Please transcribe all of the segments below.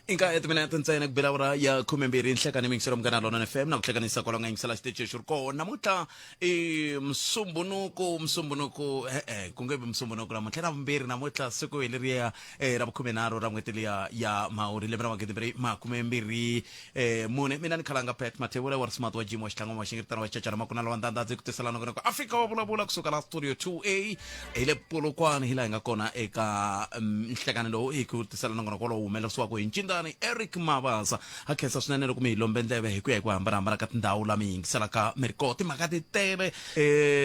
Inka ya timinete ntsena ku bela awara ya 12 nhlekani miyingiselo Munghana Lonene FM na ku hlekanisa kwalaho nga yingisela xitichi xi ri kona namuntlha i musumbunuku musumbunuku e-e ku nge vi musumbunuku namuntlha na vumbirhi namuntlha siku hi leriya eh, ra vukhumenharhu ra n'hweti liya ya mhawuri lembe ra magidimbirhi makumembirhi eh, mune. Mina ni khalanga Pat Mathebula wa Smart wa Jim wa Xitlangwa wa Xingiritana wa Chachana Makunala wa Ndandadzi ku tisela nongonoko Afrika wa vulavula kusuka la studio 2A hi le Polokwane hi laha hi nga kona eka nhlekani lowu hi ku tisela nongonoko lowu humelerisiwaka hi ncindani Eric Mabasa. Ha khensa swinene loko mi hi lombe ndleve hi ku ya hi ku hambanahambana ka tindhawu la mi yingiselaka mi ri koho. Timhaka ti tele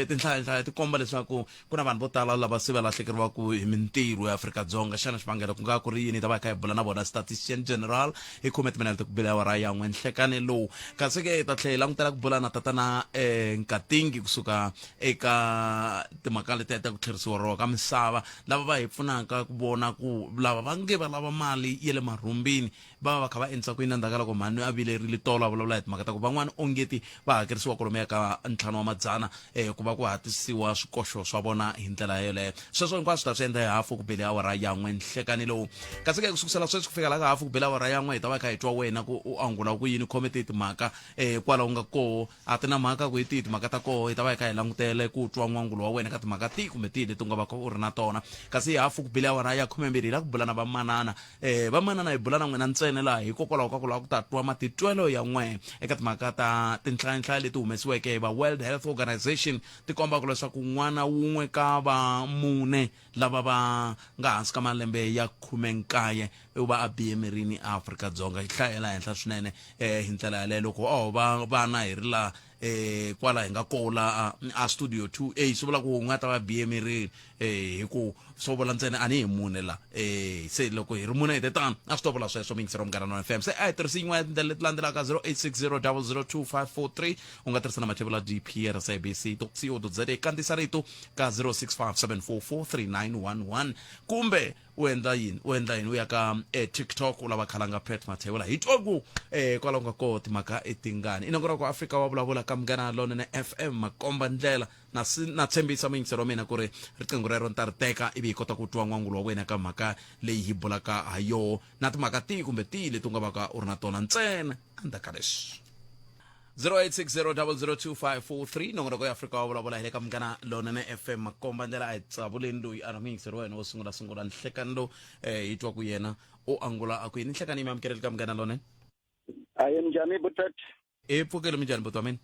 tinhlayanhlaya ti komba leswaku Ku na vanhu vo tala lava se va lahlekeriwaka hi mintirho eAfrika-Dzonga. Xana xivangelo ku nga ku ri yini? Hi ta va hi kha hi bula na vona Statistician General hi khume timinete ku bile awara ya n'we nhlekani lowu. Kasi ke hi ta tlhela hi langutela ku bula na tatana Nkatingi kusuka eka timhaka letiya ta ku tlherisiwa ka misava, lava va hi pfunaka ku vona ku lava va nge va lava mali ya le marhumbini va va va kha va endlisa ku yini endzhaku ka loko mhani a vilerile tolo a vulavula hi timhaka ta ku van'wana ongeti va hakerisiwa kwalomuya ka ntlhanu wa madzana um ku va ku hatisiwa swikoxo swa vona hi ndlela yoleyo. Sweswo hinkwaswo ta swi endla hi hafu ku bele awara ya n'we nhlekani lowu. Kasi ke ku sukusela sweswi ku fika la ka hafu ku bele awara ya n'we hi ta va hi kha hi twa wena ku u angula ku yini khome tihi timhaka um kwala u nga koho a ti na mhaka ku hi tihi timhaka ta koho hi ta va hi kha hi langutele ku twa n'wangulo wa wena ka timhaka tihi kumbe tihi leti u nga va u ri na tona. Kasi hi hafu ku bele awara ya khumembirhi hi la ku bula na vamanana. Vamanana hi bula na n'wina ntsena laha hikokwalaho ka ku lava ku ta twa matitwelo ya n'we eka timhaka ta tinhlayanhlaya leti humesiweke hi va World Health Organization ti kombaka leswaku n'wana wun'we ka va mune lava va nga hansi ka malembe ya 19 u va a bihe emirini eAfrika-Dzonga. Yi hlayela henhla swinene hi ndlela yaleyo loko o va vana hi ri laha kwala hi nga koho la a studio 2A swi vula ku u nga ta va bihe emirini hi ku swo vula ntsena a ni hi mune la se loko hi ri mune hi te tano a swi to vula sweswo miyingisero Munghana Lonene FM. Se a hi tirhisi yin'wana ya tindlela leti landzelaka 0860 002543 u nga tirhisa na mathevula dp r sabc co za kandziyisa rito ka 0657443911 kumbe u endla yini u endla yini u ya ka TikTok u lava khalanga Pat Mathebula hi twa ku kwalaho nga koho timhaka i tingani. I nongonoko wa Afrika wa vulavula ka Munghana Lonene FM makomba ndlela na na tshembisa muyingiseri wa mina ku ri riqingho rero ni ta ri teka ivi hi kota ku twa n'wangulo wa wena ka mhaka leyi hi bulaka ha yoho na timhaka tihi kumbe tihi leti u nga vaka u ri na tona ntsena endzhaku ka leswi. 0860002543 nongonoko ya Afrika wa vulavula hi le ka Munghana Lonene FM makomba ndlela a hi tsavuleni loyi a ri muyingiseri wa hina wo sungula sungula nhlekani lowu hi twa ku yena u angula a ku yini. Nhlekani yi mi amukeleli ka Munghana Lonene. Aye, minjhani Butet? I pfukile minjhani buti wa mina?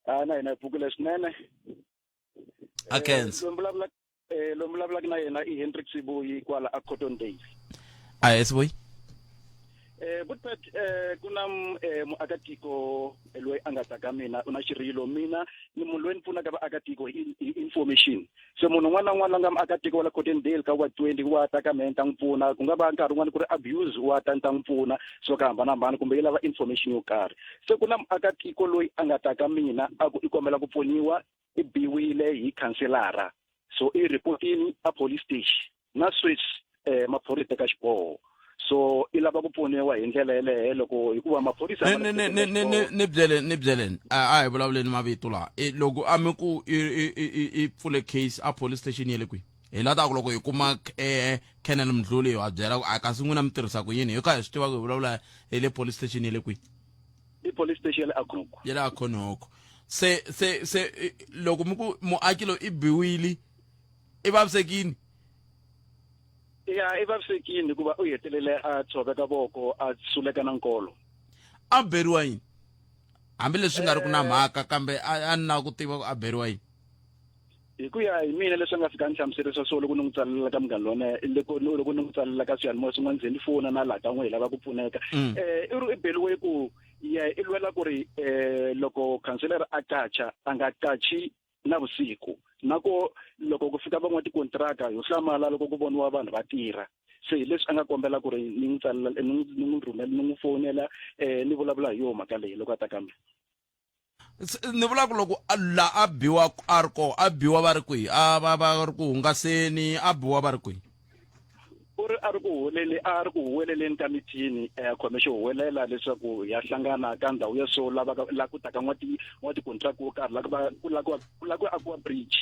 A na hina hi pfukile swinene. A khensa. Loyi vulavula loyi vulavulaka na yena i Hendrik Sibuyi kwala a Cotton Dale. A he Sibuyi. Butpet ku na muakatiko loyi a nga ta ka mina u na xirilo mina ni munhu loyi ni pfunaka vaakatiko hi information. Se munhu un'wana na un'wana la nga muakatiko wa la Cotton Dale ka ward 20 wa ta ka mehe ni ta n'wi pfuna ku nga va nkarhi wun'wani ku ri abuse wa ta ni ta n'wi pfuna swo ka hambanahambana kumbe yi lava information yo karhi. Se ku na muakatiko loyi a nga ta ka mina a ku i kombela ku pfuniwa i biwile hi khanselara so i ripotini a police station na sweswi maphorisa teka xiboho so i lava ku pfuniwa hi ndlela yeleyo loko hikuva maphorisa ni ni ni ni ni ni byeleni ni byeleni a hi vulavuleni mavito laha loko a mi ku i pfule case a police station ya le kwihi hi la ta ku loko hi kuma Colonel Mdluli hi va byela ku a kasi n'wina mi tirhisa ku yini hi kha hi swi tiva ku hi vulavula hi le police station ya le kwihi i police station ya le Akhonoko ya le Akhonoko se se se loko mi ku muaki loyi i biwile i vavisekini ya i vavisekini hikuva u hetelele a tshoveka voko a suleka na nkolo a beriwa yini hambileswi nga ri ku na mhaka kambe a ni lava ku tiva ku a beriwa yini hi ku ya hi mina leswi a nga fika ni hlamuserisa swona loko ni n'wi tsalela ka Munghana Lonene loko loko ni n'wi tsalela ka swiyanimoya swin'wana ndzi ni fona na laha ka n'we hi lava ku pfuneka i ri i beriwe ku ye i lwela ku ri loko khanselara a qacha a nga qachi na vusiku na ku loko ku fika van'watikontiraka yo hlamala loko ku voniwa vanhu va tirha se hi leswi a nga kombela ku ri ni n'wi tsalela ni n'wi ni n'wi rhumela ni n'wi fonela ni vulavula hi yoho mhaka leyi loko a ta ka mina. Ni vula ku loko la a biwa a ri koho a biwa va ri kwihi a va va ri ku hungaseni a biwa va ri kwihi. U ri a ri ku huwelele a ri ku huweleleni ka mithini a khome xo huwelela leswaku ya hlangana ka ndhawu ya so lava la ku taka n'wati n'watikontraki wo karhi la ku va ku la ku ku la ku akiwa bridge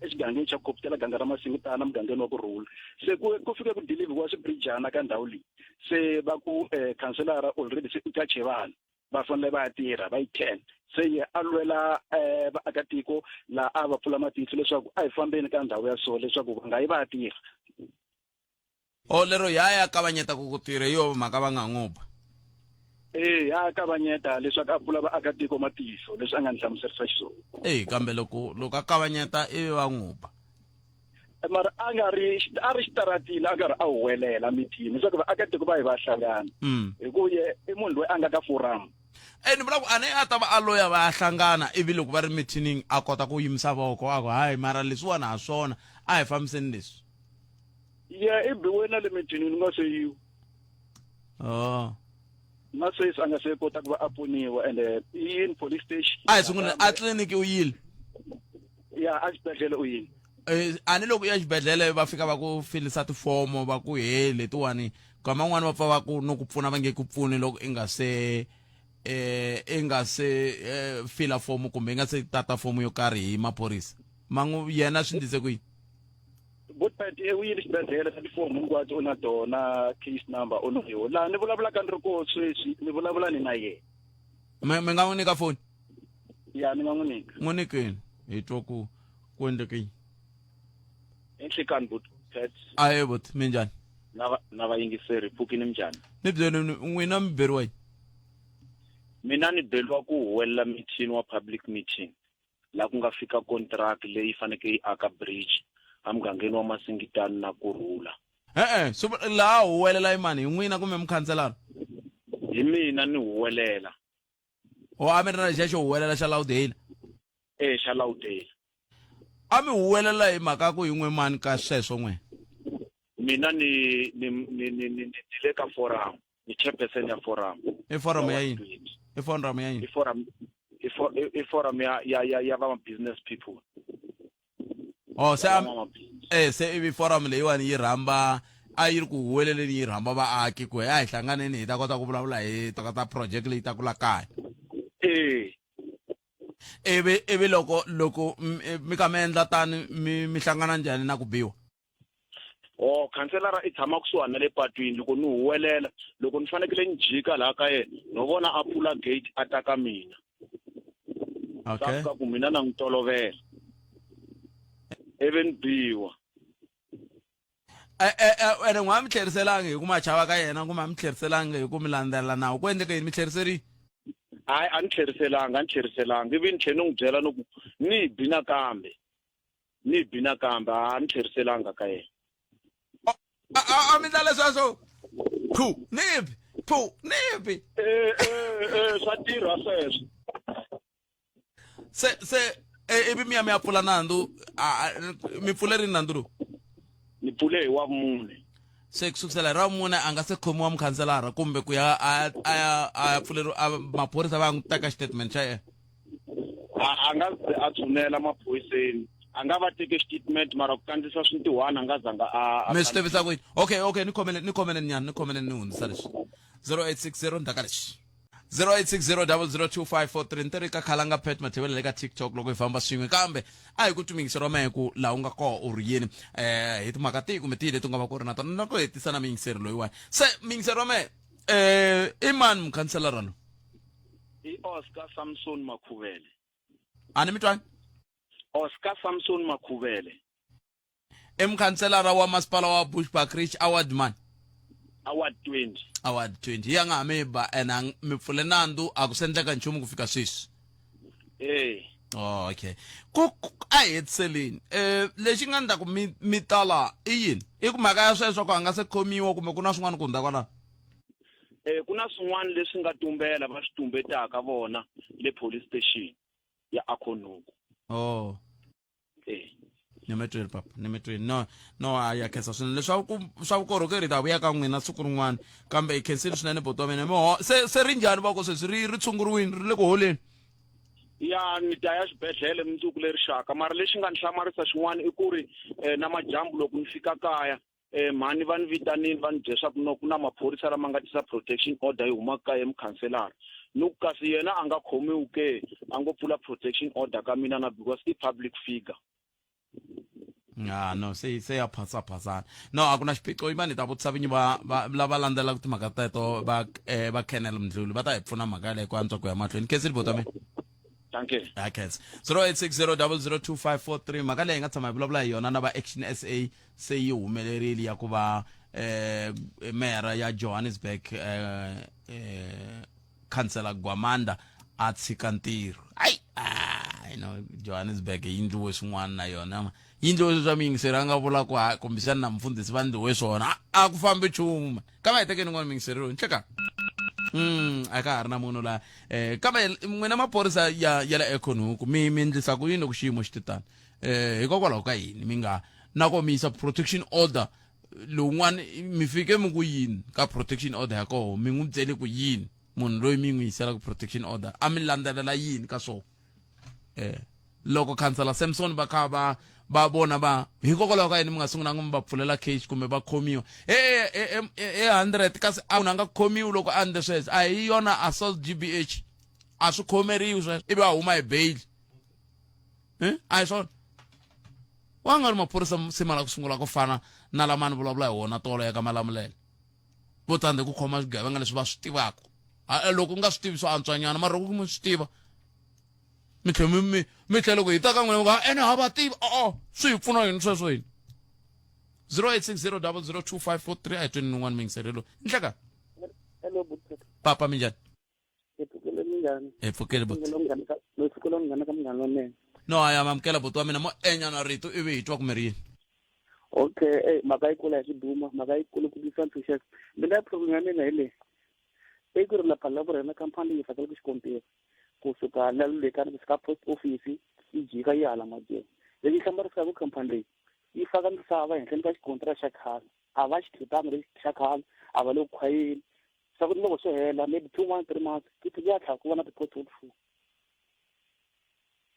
exigangeni xa Khoputela ganga ra Masingitana mugangeni wa Kurhula. Se ku ku fike ku dilivhiwa swibrijana ka ndhawu leyi se va ku khanselara already se u qache vanhu va fanele va ya tirha va yi 10 se ye a lwela vaakatiko laha a va pfula matihlo leswaku a hi fambeni ka ndhawu ya so leswaku va nga yi va ya tirha. O lero ya ya kavanyeta ku ku tirha hi yo mhaka va nga n'wi ba. E ya kavanyeta leswaku a pfula vaakatiko matihlo leswi a nga ni hlamuserisa xiswona. E kambe loko loko a kavanyeta ivi va n'wi ba. Mara a nga ri a ri xitaratini a karhi a huwelela mithini leswaku vaakatiko va yi va hlangana hi ku ye i munhu loyi a nga ka forum. E ni vula ku a ne a ta va a loya va ya hlangana ivi loko va ri mithinini a kota ku yimisa voko a ku hayi mara leswiwani ha swona a hi fambiseni leswi. Ya i biwe na le mithinini nga se yiwa. Oh. Na sweswi a nga se kota ku va a pfuniwa ende i yini police station. A hi sungule a tliliniki u yile. Ya a xibedhlele u yini. Eh, a ni loko u ya xibedhlele va fika va ku filisa tifomo va ku he letiwani nkama wun'wani va pfa va ku no ku pfuna va nge ku pfuni loko i nga se eh i nga se eh, fila fomo kumbe i nga se tata fomo yo karhi hi maphorisa ma n'wi yena swi ndlise ku yini. Botpet u yile xibedhlele ta tifomo hinkwato u na tona case number u na yona laha ni vulavulaka ni ri koho sweswi ni vulavula ni na yena. Mi mi nga n'wi nyika foni? Ya ni nga n'wi nyika. N'wi nyikeni hi twa ku ku endleke yini. Enhlekani Botpet. Ahe bot minjhani? Na va na vayingiseri pfukini minjhani? Ni byeleni n'wina mi beriwa yini? Mina ni beriwa ku huwelela meeting wa public meeting. La ku nga fika contract leyi faneke yi aka bridge emugangeni wa Masingitani na Kurhula. E-e, swi laha huwelela i mani hi n'wina kumbe mukhanselara? Hi mina ni huwelela. O a mi ri na lexiya xo huwelela xa loud-hail? E xa loud-hail. A mi huwelela hi mhaka ku hi n'we mani ka sweswo n'we? Mina ni ni ni ni ni ni le ka forum. Ni chairperson ya forum. I forum ya yini? I forum ya yini? I forum i forum ya ya ya ya va business people. Oh se eh se ivi forum leyiwani yi rhamba a yi ri ku huweleleni yi rhamba vaaki ku a hi hlanganeni hi ta kota ku vulavula hi ta ta project leyi ta ku la kaya. Eh. Ivi ivi loko loko mi ka mi endla tani mi mi hlangana njhani na ku biwa? Oh khanselara i tshama kusuhani na le patwini loko ni huwelela loko ni fanekele ni jika laha ka yena no vona a pfula gate a ta ka mina. Okay. Ka ku mina na n'wi tolovela. Ivi ni biwa. Ene n'we a mi tlheriselangi hi ku ma chava ka yena kumbe a mi tlheriselangi hi ku mi landzelela nawu ku endleke yini mi tlheriserile? Hayi a ni tlheriselanga a ni tlheriselanga ivi ni tlhela ni n'wi byela ni ku ni bi nakambe. Ni bi nakambe a ni tlheriselanga ka yena. A a mi ndla leswiya swo phu ni bi phu ni bi. Eh eh eh swa tirha sweswo. Se se ivi mi ya mi ya pfula nandzu mi pfule rini nandzu lowu? Ni pfule hi Wavumune. Se ku sukusela hi Ravumune a nga se khomiwa mukhanselara kumbe ku ya a a ya a ya pfuleriwa maphorisa va ya n'wi teka xitatimende xa yena? A a nga ze a tshunela maphoriseni a nga va teke statement mara ku kandzisa swintiwhani a nga zanga a mi swi tivisa ku yini? Okay okay ni khomele ni khomeleni nyana ni khomeleni ni hundzisa leswi 0860 ndzhaku ka leswi 0860002543 ni ri ka khalanga Pat Mathebela le ka TikTok loko hi famba swin'we kambe a hi ku twi wa mehe ku laha u nga koho u ri yini eh hi timhaka tihi kumbe tihi leti u nga va ku ri na tona na ku hetisa na miyingiseri loyiwani se miyingiseri wa mehe eh i mani mukhanselara loyi? I Oscar Samson Makhuvele. A ni mi twangi? Oscar Samson Makhuvele. I mukhanselara wa masipala wa Bushbuckridge award mani? Award 20. Award 20. Ya nga ha mi ba ene mi pfule nandzu a ku se endleka nchumu ku fika sweswi. Eh. Oh, okay. Ku a hi hetiseleni. Eh lexi nga endla ku mi mi tala i yini? I ku mhaka ya sweswo ku a nga se khomiwa kumbe ku na swin'wana ku hundza kwalano? Eh ku na swin'wana leswi nga tumbela va swi tumbetaka vona le police station ya Akhonoko. Oh. Eh. Ni mi twile papa, ni mi twile. No, no a ya khensa swinene. Leswaku ku swa vukorhokeri hi ta vuya ka n'wina siku rin'wana. Kambe hi khensile swinene buti wa mina. Mi ho se se ri njhani voko sweswi ri ri tshunguriwini ri le ku holeni? Ya ni ta ya xibedhlele mundzuku leri xaka mara lexi nga ni hlamarisa xin'wana i ku ri na madyambu loko ni fika kaya. Mhani va ni vitanini va ni byela swa ku no ku na maphorisa lama nga tisa protection order yi humaka ka ye mukhanselara. Ni ku kasi yena a nga khomiwi ke a ngo pfula protection order ka mina na because i public figure. Ah no se se ya phasa phasana no a ku na xiphiqo yimani hi ta vutisa vinyi va va lava landzelaka timhaka teto va va Colonel Mdluli va ta hi pfuna mhaka yaleyo ku antswa ku ya mahlweni khensile buti wa mina. Dankie. Ha khensa. 0860002543 mhaka leyi hi nga tshama hi vulavula hi yona na va Action SA se yi humelerile ya ku va meyara ya Johannesburg Councillor Gwamanda a tshika ntirho. Ai ah, you know Johannesburg yi ndliwe swin'wana na yona yi ndliwe swa miyingiseri a nga vula ku ha kumbexana na mfundhisi va ndliwe swona a ku fambi nchumu kambe hi tekeni n'wana miyingiseri loyi nhleka a ka ha ri na munhu la kambe n'wina maphorisa ya le econhuku mi endlisa ku yini loko xiyimo xi titana hikokwalaho ka yini mi nga na ko mi yisa protection order lowun'wana mi fike mi ku yini ka protection order ya koho mi n'wi byele ku yini munhu loyi mi n'wi yiselaka protection order a mi landzelela yini ka swona loko khansela Samson va kha va va vona va hikokwalaho ka yini mi nga sungulanga mi va pfulela case kumbe va khomiwa e 100 kasi a munhu a nga khomiwi loko a endle sweswo a hi yona assault GBH a swi khomeriwi sweswo ivi a huma hi bail a hi swona wa nga ri maphorisa se ma la ku sungula ku fana na lama ni vulavula hi wona tolo ya ka Malamulele vo tsandze ku khoma swigevenga leswi va swi tivaka loko u nga swi tivi swa antswanyana mara loko mi swi tiva mi tlhela mi mi mi tlhela loko hi ta ka n'wina mi ku ene ha va tivi o swi hi pfuna yini sweswo yini 0860002543 a hi tweni nin'wana miyingiselelo nhleka. Hello, buti. Papa minjhani? Hi pfukile minjhani? Hi pfukile buti. Ni pfukile munghana ka munghana lonene. No a ya mamukela buti wa mina mo enya na rito ivi hi twa ku mi ri yini. Okay, eh mhaka yi kula hi xiduma, mhaka yi kula ku tisa ntshunxeko. Mina problem ya mina hi leyi. I ku ri lapha la vurhena khampani leyi fakela ku xikontiri kusuka la Lulekani kusuka post office yi jika yi hala Madyeni. Lexi hlamarisaka khampani leyi yi faka misava henhleni ka xikontiri xa khale. A va xi khipanga lexi xa khale, a va le ku khwayeni. Swa ku loko swi hela maybe 2 months, 3 months ku ya tlhela ku va na ti-pothole futhi.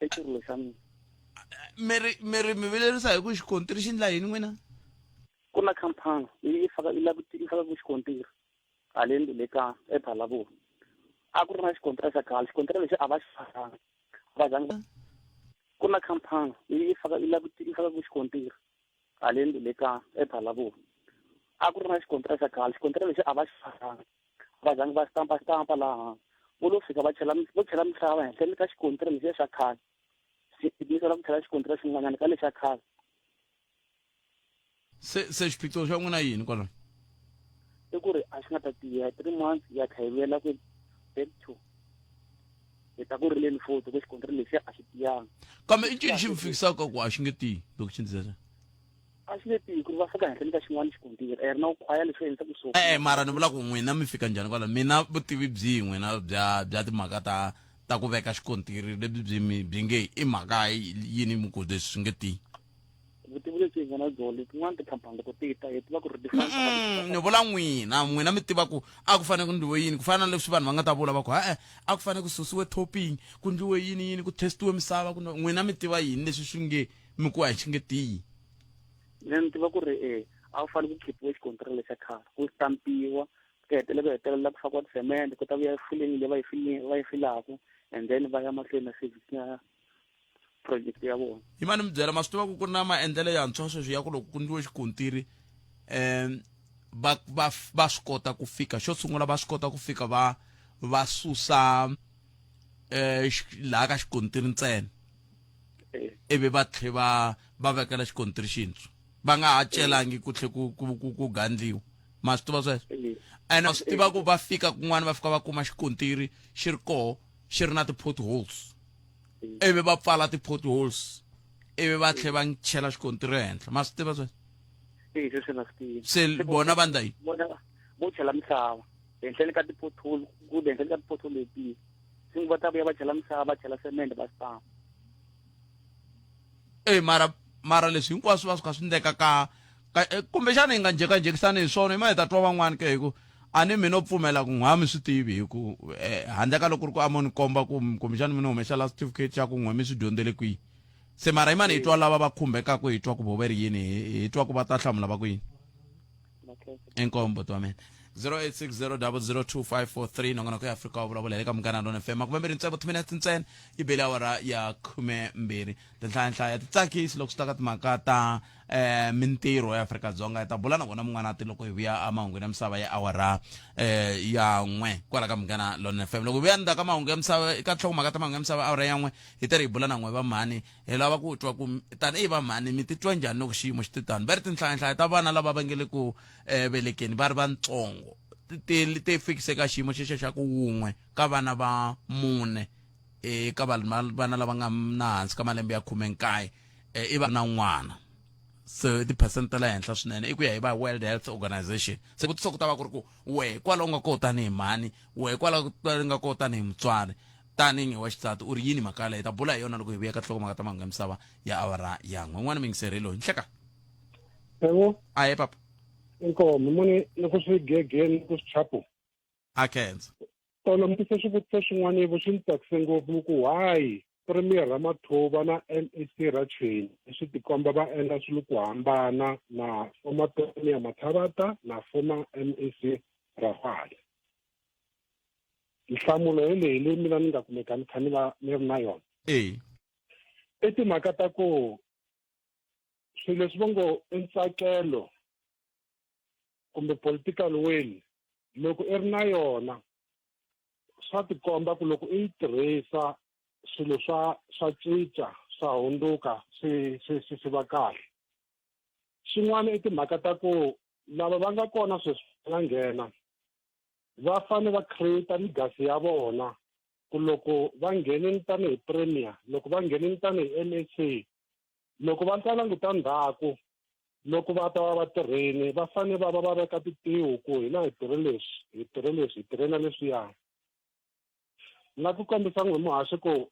I xirilo xa mina. Mi ri mi vilerisa hi ku xikontiri xi endla yini n'wina? Ku na khampani yi faka yi lava yi faka ku xikontiri haleni Lulekani ePhalaborwa. A ku ri na xikontiri xa khale, xikontiri lexi a va xi fakanga. Va zanga ku na khampani yi faka yi lava yi faka ku xikontiri haleni Lulekani ePhalaborwa. A ku ri na xikontiri xa khale, xikontiri lexi a va xi fakanga. Va zanga va stampa stampa laha vo lo fika va chela vo chela misava henhleni ka xikontiri lexiya xa khale. Mi sala ku chela xikontiri xin'wanyana ka lexa khale. Se xiphiqo xa n'wina yini kwalano? I ku ri a xi nga ta tiya 3 months ya kha hi vuyela ku back to hi ta ku rileni futhi ku xikontiri lexiya a xi tiyanga. Kambe i ncini xi mi fikisaka ku a xi nge tiyi loko xi ndzi A xi nge tiyi ku ri va fika henhleni ka xin'wana xikontiri eri na ku khwaya leswi endlaka ku so. E-e mara ni vula ku n'wina mi fika njhani kwalano mina vutivi byihi n'wina bya timhaka ta ku veka xikontiri lebyi byi mi byi nge i mhaka yini mi ku leswi swi nge tiyi. Vutivi lebyi hi nga na byona letin'wana tikhampani loko ti ta hi tiva ku ri ti Ni vula n'wina n'wina mi tiva ku a ku fanele ku ndliwe yini ku fana na leswi vanhu va nga ta vula va ku ha-e a ku fanele ku susiwe topping ku ndliwe yini yini ku testiwe misava ku n'wina mi tiva yini leswi swi nge mi ku a xi nge tiyi. Mina ni tiva ku ri a ku fanele ku khipiwe xikontiri lexa khale ku stampiwa ku hetelela ku hetelela ku fakiwa tisemende ku ta vuya filling leyi va yi filling va yi filaku and then va ya mahlweni na service na project ya vona. Yimani mi byela ma swi tiva ku ku na maendlelo yantshwa sweswi ya ku loko ku ndliwe xikontiri va va va swi kota ku fika xo sungula va swi kota ku fika va va susa laha ka xikontiri ntsena ivi va tlhe va va vekela xikontiri xintshwa va nga ha celangi ku tlhe ku ku ku ku gandliwa ma swi tiva sweswo ene ma swi tiva ku va fika kun'wana va fika va kuma xikontiri xi ri koho xi ri na ti-potholes ivi va pfala ti-potholes ivi va tlhe va chela xikontiri ehenhla ma swi tiva sweswo. Se vona va ndla yini? Vona vo chela misava henhleni ka ti-pothole ku henhleni ka ti-pothole letiya se va ta vuya va chela misava va chela semende va stampa. E mara leswi hinkwaswo va swi kha swi ndleka ka kumbexana hi nga njhekanjhekisani hi swona hi ma hi ta twa van'wani ke hi ku a ni mina pfumela ku n'wa mi swi tivi hi ku handle ka loko ku ri ku a mo ni komba ku kumbexana mi ni humesela certificate xa ku n'we mi swi dyondzele kwihi se mara hi mani hi twa lava va khumbekaka hi twa ku vo va ri yini hi twa ku va ta hlamula va ku yini. Na khensa. Inkomu buti wa mina. 0860002543 nongonoko ya Afrika wa vulavula hi le ka Munghana Lona FM. Makumembirhi ntsevu timinete ntsena yi bele awara ya 12. Tinhlayanhlaya ti tsakisi loko swi ta ka timhaka ta eh mintirho ya Afrika-Dzonga. Hi ta bula na vona mun'wanati loko hi vuya emahungwini ya misava ya awara eh ya n'we kwala ka Munghana Lona FM. Loko hi vuya ndzhaku ka mahungu ya misava ka nhlokomhaka ta mahungu ya misava awara ya n'we hi ta ri hi bula na n'we va mhani. Hi lava ku twa ku tanihi va mhani mi titwa njhani loko xiyimo xi te tano. Va ri tinhlayanhlaya ta vana lava va nge le ku eh, velekeni va ri vantsongo ti ti fikise ka xiyimo xexo xa ku wun'we ka vana va mune eka vana lava nga na hansi ka malembe ya 19 i va na n'wana. Se ti-percent ta le henhla swinene i ku ya hi va World Health Organization. Se vutiso ku ta va ku ri ku wehe kwala u nga koho tanihi mhani, wehe kwala u nga koho tanihi mutswari, tanihi wa xisati u ri yini mhaka yaleyo? Hi ta bula hi yona loko hi vuya ka nhlokomhaka ta mahungu ya misava ya awara ya n'we. N'wana muyingiseri hi loyi. Nhleka. Yebo. Ahe papa. Inkomo muni ni ku swi gegeni ni ku swi chapu. A khensa. Tolo mi tise swivutiso swin'wana ivo swi ni tsakise ngopfu mi ku why Premier Ramathuba na MEC Ratshweni swi tikomba va endla swilo ku hambana na former Premier Mathabatha na former MEC Rafale. Nhlamulo hi leyi leyi mina ni nga kumeka ni kha ni va ni ri na yona. E. I timhaka ta ku swilo leswi va ngo i ntsakelo kumbe political will loko i ri na yona swa tikomba ku loko i yi tirhisa swilo swa swa cinca swa hundzuka swi swi swi swi va kahle. Xin'wana i timhaka ta ku lava va nga kona sweswi va nga nghena va fanele va create legacy ya vona ku loko va nghenini tanihi premier, loko va nghenini tanihi MEC, loko va ta languta ndzhaku loko va ta va va tirheni va fanele va va va veka titiho ku hina hi tirhe leswi, hi tirhe leswi, hi tirhe na leswiya. Na ku kombisa n'we muhaxi ku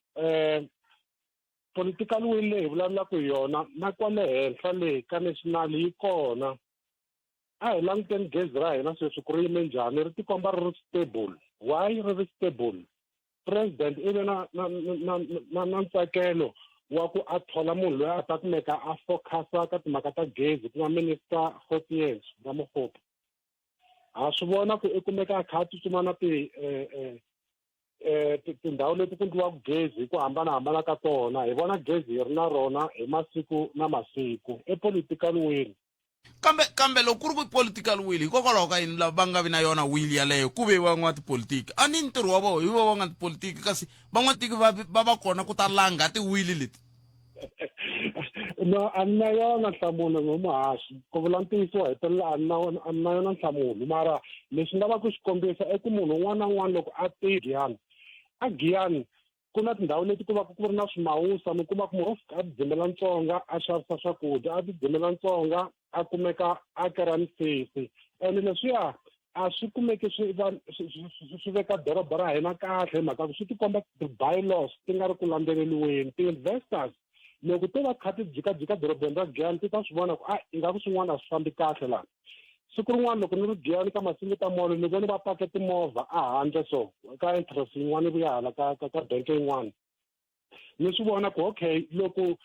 political will leyi hi vulavulaka hi yona na kwale henhla le ka national yi kona. A hi languteni gezi ra hina sweswi ku ri yime njhani, ri tikomba ri ri stable. Why ri ri stable? President i ve na na na na na ntsakelo wa ku a thola munhu loyi a ta kumeka a focusa ka timhaka ta gezi ku nga Minister Kgosientsho Ramokgopa. Ha swi vona ku i kumeka a kha a tsutsuma na ti tindhawu leti ku endliwaka gezi hi ku hambanahambana ka tona. Hi vona gezi hi ri na rona hi masiku na masiku. I political will. Kambe, kambe loko ku ri ku political will, hikokwalaho ka yini lava va nga vi na yona will yaleyo ku ve van'watipolitiki? A ni ntirho wa vona hi va van'watipolitiki, kasi van'watiki va va va kona ku ta langha ti-will leti. No, a ni na yona nhlamulo no muhaxi. Ku vula ntiyiso wa hetelela a ni na a ni na yona nhlamulo. Mara lexi ni lavaka ku xi kombisa i ku munhu un'wana na un'wana loko a te Giyani, a Giyani ku na tindhawu leti ku va ku ri na swimawusa, mi kuma ku munhu o fika a tidzimela ntsonga a xavisa swakudya, a tidzimela ntsonga a kumeka a kera misisi. Ene leswiya a swi kumeki swi va swi veka doroba ra hina kahle hi mhaka ku swi tikomba ti-bylaws ti nga ri ku landzeleriweni. Ti-investors loko to va kha ti jikajika dorobeni ra Giyani ti ta swi vona ku a ingaku swin'wana a swi fambi kahle laha. Siku rin'wana loko ni ri Giyani ka Masingita Mall ni vone va pake timovha a handle so ka entrance yin'wana yi vuya hala ka ka ka bank yin'wana. Ni swi vona ku okay loko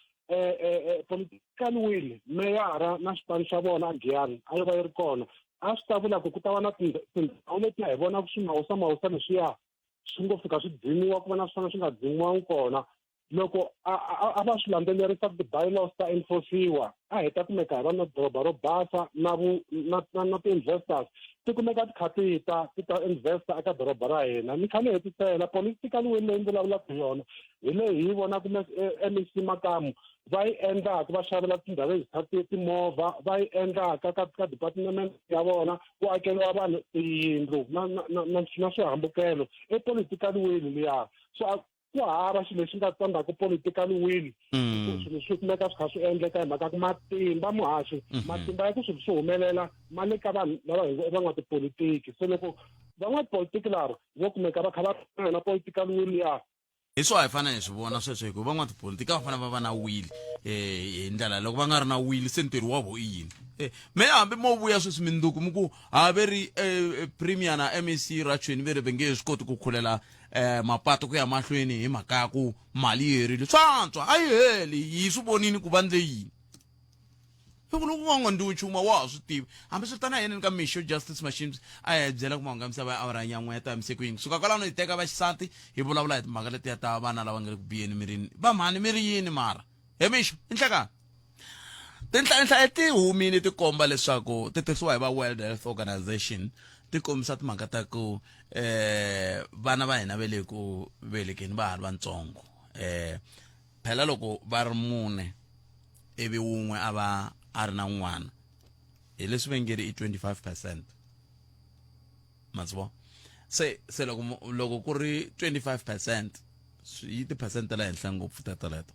political will meyara na xipano xa vona a Giyani a yo va yi ri kona a swi ta vula ku ku ta va na tindhawu leti hi vonaka swimawusa mawusa leswiya swi ngo fika swi dzimiwa ku va na swona swi nga dzimiwangi kona. Loko a va swi landzelerisa ku ti-bylaws ta enforciwa a hi ta kumeka hi va na doroba ro basa na vu na na na ti-investors ti kumeka ti kha ti ta ti ta investa eka doroba ra hina. Ni kha ni hetisela political will leyi ni vulavulaka hi yona hi leyi hi yi vonaka MEC Makamu va yi endlaka, va xavela tindhawu leti timovha va yi endlaka ka ka department ya vona ku akeriwa vanhu tiyindlu na na na na swihambukelo. I political will liya. So ku hava xilo lexi nga tsandzaka political will swilo swi kumeka swi kha swi endleka hi mhaka ku matimba muhaxi matimba ya ku swilo swi humelela ma le ka vanhu lava hi van'watipolitiki. Se loko van'watipolitiki lava vo kumeka va kha va na yona political will ya hi swo a hi fanele hi swi vona sweswo, hikuva van'watipolitiki a va fanele va va na will hi ndlela loko va nga ri na will se ntirho wa vo i yini? Me hambi mo vuya sweswi minduku mi ku ha ve ri premier na MEC Ratshweni ve ri ve nge swi koti ku khulela mapato ku ya mahlweni hi mhaka ya ku mali yi herile. Swa antswa a yi heli, hi swi vonini ku va ndle yini. Hi ku loko wa nga ndiwi nchumu wa ha swi tivi. Hambi swi tano a hi yeneni ka Mixo Justice Mashimbyi a ya hi byela ku mahungu ya misava ya awara ya n'we ya ta yimise ku yini. Kusuka kwalano hi teka vaxisati hi vulavula hi timhaka letiya ta vana lava nga le ku biheni mirini. Va mhani mi ri yini mara? He Mixo, i nhlekani. Tinhlayanhlaya ti humile ti komba leswaku ti tirhisiwa hi va World Health Organization ti kombisa timhaka ta ku eh vana va hina va le ku velekeni va ha ri vantsongo eh phela loko va ri mune ivi wun'we a va a ri na n'wana hi leswi va nge ri i 25 percent ma swi vona se se loko loko ku ri 25 percent yi ti-percent ta le henhla ngopfu teteleto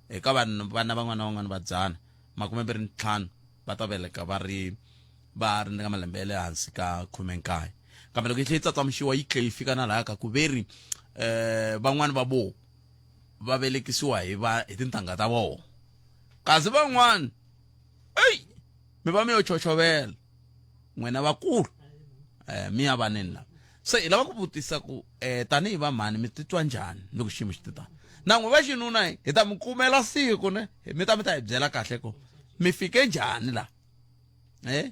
eka vanhu vana van'wana na van'wana va dzana 25 va ta veleka va ri va ri ka malembe ya le hansi ka 19 kambe loko yi tlhe yi tsatsamuxiwa yi tlhe yi fika na laya ka ku ve ri um van'wani va vo va velekisiwa hi va hi tintangha ta vona kasi van'wana eyi mi va mi yo chochovela n'wina vakulu eh mi ya vaneni lava se hi lava ku vutisa ku eh tanihi va mhani mi titwa njhani loko xiyimo xi titana na n'we va xinuna hi ta mi kumela siku ne mi ta mi ta hi byela kahle ku mi fike njhani la eh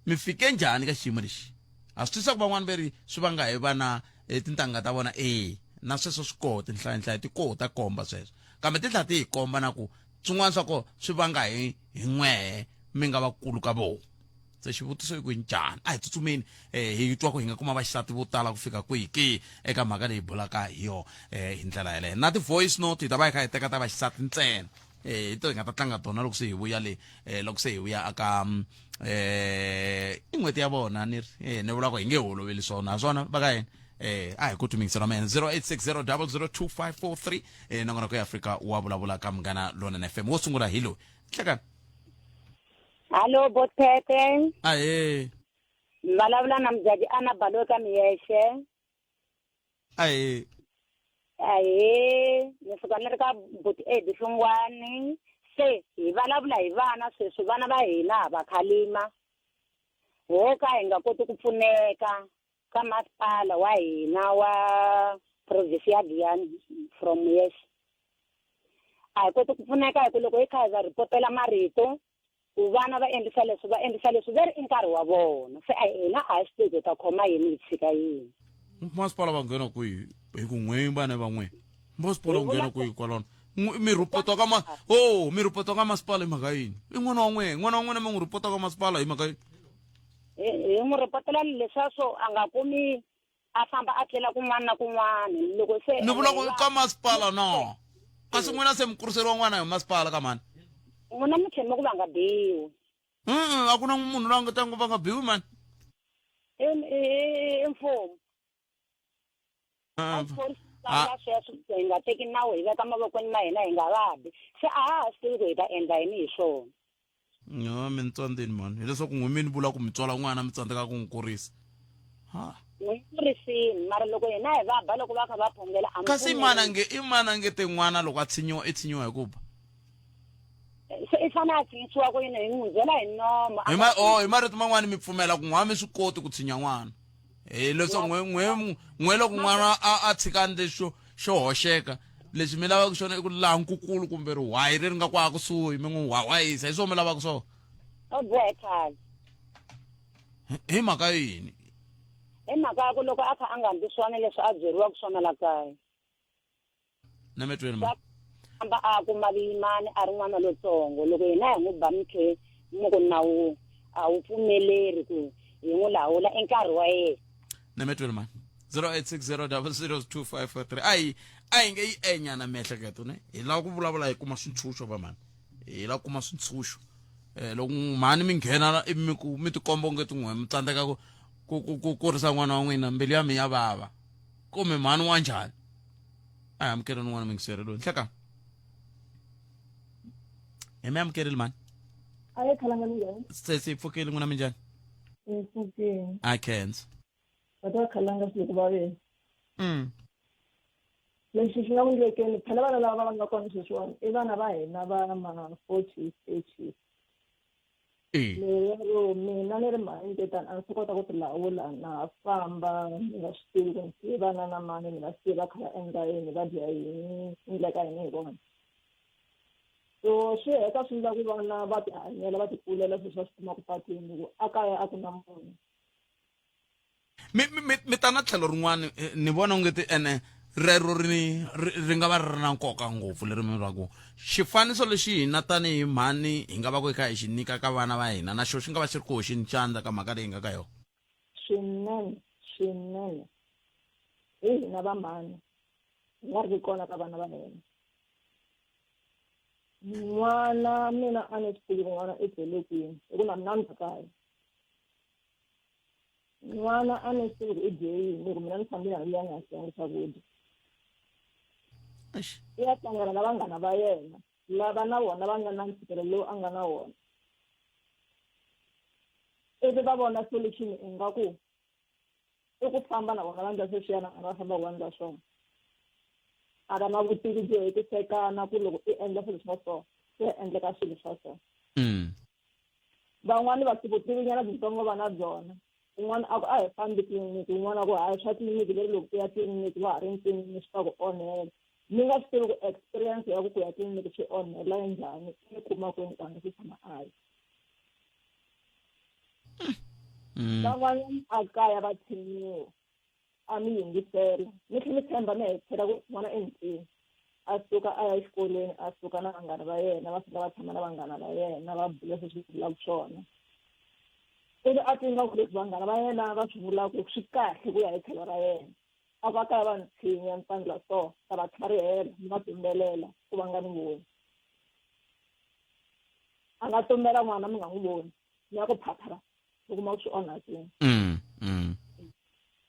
mi fike njhani ka xiyimo lexi a swi twisa ku van'wani ve ri swi vanga hi vana tintangha ta vona e na sweswo swi koho tinhlayanhlaya ti koho ta komba sweswo kambe ti tlhela ti hi komba na ku swin'wana swa kona swi vanga hi hi n'wehe mi nga vakulu ka vona se xivutiso i ku njhani a hi tsutsumeni um hi twa ku hi nga kuma vaxisati vo tala ku fika kwihi ke eka mhaka leyi bulaka hi yona um hi ndlela yeleyo na ti-voice note hi ta va hi kha hi teka ta vaxisati ntsena eh hi to hi nga ta tlanga tona loko se hi vuya le eh loko se hi vuya aka eh i n'hweti ya vona ni ri eh ni vula ku hi nge holoveli swona swona va ka yena eh a hi ku tumingisela mina 0860002543 eh nongonoko ya Afrika wa vulavula ka Munghana Lonene FM wo sungula hi loyi hlekani. Hallo Bothete. Ahee. Vulavula na Mjaji Ana Baloyi ka Miyexe. Ahee. Ahee, ni suka ni ri ka buti Eddie Hlungwani. Se hi vulavula hi vana sweswi vana va hina ha va khalima. Ho ka hi nga koti ku pfuneka ka masipala wa hina wa province ya Giyani from Muyexe. A hi koti ku pfuneka hi ku loko hi kha hi va ripotela marito ku vana va endlisa leswi va endlisa leswi ve ri i nkarhi wa vona se a hina a hi swi tivi ku hi ta khoma yini hi tshika yini. Masipala va nghena kwihi hi ku n'we vana va n'we masipala wu nghena kwihi kwalano mi rhipota ka ma oh mi rhipota ka masipala hi mhaka yini i n'wana wa n'we n'wana wa n'wina mi n'wi rhipota ka masipala hi mhaka yini hi n'wi rhipotela leswiya swo a nga kumi a famba a tlela kun'wana na kun'wana loko se ni vula ku ka masipala no kasi n'wina se mi kuriseriwa n'wana hi masipala ka mani n'wina mi tshembe ku va nga biwi a ku na munhu loyi a nga ta va nga biwi mani i mfumo Ah, a sweswo hi nga teki nawu hi veka mavokweni ma hina hi nga va bi se a ha ha swi tivi ku hi ta endla yini hi swona. No, mi ni tsandzeni mhani hileswaku n'we mi ni vula ku mi tswala n'wana mi tsandzeka ku n'wi kurisa ha n'wi kurisini mara loko hina hi va ba loko va kha va phongela a mi kasi i pfumeli. mani a nge i mani a nge te n'wana loko a tshinyiwa i tshinyiwa hi ku ba Se i fanele a tshinyisiwa ku yini hi n'wi byela hi nomo a hi nga ma oh hi marito man'wani mi pfumela ku n'wana mi swi koti ku tshinya n'wana hi leswaku n'we n'we n'we loko n'wana a a tshika lexo xo hoxeka lexi mi lavaka xona i ku laha nkukulu kumbe rihwayi leri nga kwaa kusuhi mi n'wi hwahwayisa hi swona mi lavaka swona u bohe khale hi mhaka yini hi mhaka ya ku loko a kha a nga ndli swona leswi a byeriwaka swona la kaya na mi twini ma famba a kuma vuyimani a ri n'wana lotsongo loko hina hi n'wi ba mikhe mi ku nawu a wu pfumeleri ku hi n'wi lawula i nkarhi wa yena na mi twini ma 0860002543 a yi a yi nge yi enyana miehleketo ne hi lava ku vulavula hi kuma swintshuxo va mhani hi lava ku kuma swintshuxo um loko mhani mi nghena ivi mi ku mi tikomba onge tin'we mi tsandzeka ku ku ku ku kurisa n'wana wa n'wina mbilu ya mi ya vava kumbe mhani wa njhani a hi amukeleni un'wana mingiseri loyi nhleka hi mi amukerile mhani A ye khalanga minjhani? Sesi hi pfukile n'wina minjhani Hi pfukile. A khensa. Va ta khalanga swilo ku vaveni. Lexi xi nga endlekeni phela vana lava va nga kona sweswiwani i vana va hina va ma 40s 30s. Lero mina ni ri mhani tetani a ndzi kota ku ti lawula na famba ni nga swi tivi ku ni siye vana na mani ni va siye va kha va endla yini va dya yini endleka yini hi vona. So swi heta swi endla ku vana va tihanyela va tikulela sweswi va swi kumaka patwini ku a kaya a ku na munhu. Mi mi mi ta na tlhelo rin'wana eh, ni vona onge ti ene rero ri ri nga va ri ri na nkoka ngopfu leri mi va ku xifaniso lexi hina tanihi mhani hi nga va ku hi kha hi xi nyika ka vana va hina na xo xi nga va xi ri ku hoxeni xandla ka mhaka leyi nga ka yona. Swinene swinene hi hina vamhani hi nga ri kona ka vana va hina. N'wana mina a ni swi tivi ku n'wana i tlele kwini hi ku na mina ni kaya. N'wana a ni swi tivi ku i dye yini hi ku mina ni fambile hambi ya nga siyanga swakudya. I ya tlangela na vanghana va yena lava na vona va nga na ntshikelelo lowu a nga na wona. Ivi va vona solution ingaku i ku famba na vona va endla sweswiya na vona va fambaka va endla swona. A va na vutivi byo hetisekana ku loko i endla swilo swa so swi ya endleka swilo swa so. Van'wani va vutivinyana byitsongo va na byona. Un'wana a ku a hi fambi tliliniki, un'wana a ku hayi swa tliliniki leri loko u ya tliliniki wa ha ri ntswini swi ta ku onhela. Ni nga swi tivi ku experience ya ku ku ya tliliniki swi onhela njhani i yi kuma kwini ku a nga se tshama a ya. Van'wanyana a kaya va tshinyiwa a mi yingisela mi tlhela mi tshemba mi hetela ku n'wana i ntswini a suka a ya exikolweni a suka na vanghana va yena va fika va tshama na vanghana va yena va bula sweswi vulaka swona ivi a twi nga ku leswi vanghana va yena va swi vulaka swi kahle ku ya hi tlhelo ra yena a va kaya va ni tshinya ni ta so ta va tlharihela ni va tumbelela ku va nga ni voni a nga tumbela n'wana mi nga n'wi voni mi ya ku phaphara u kuma ku swi onhakile.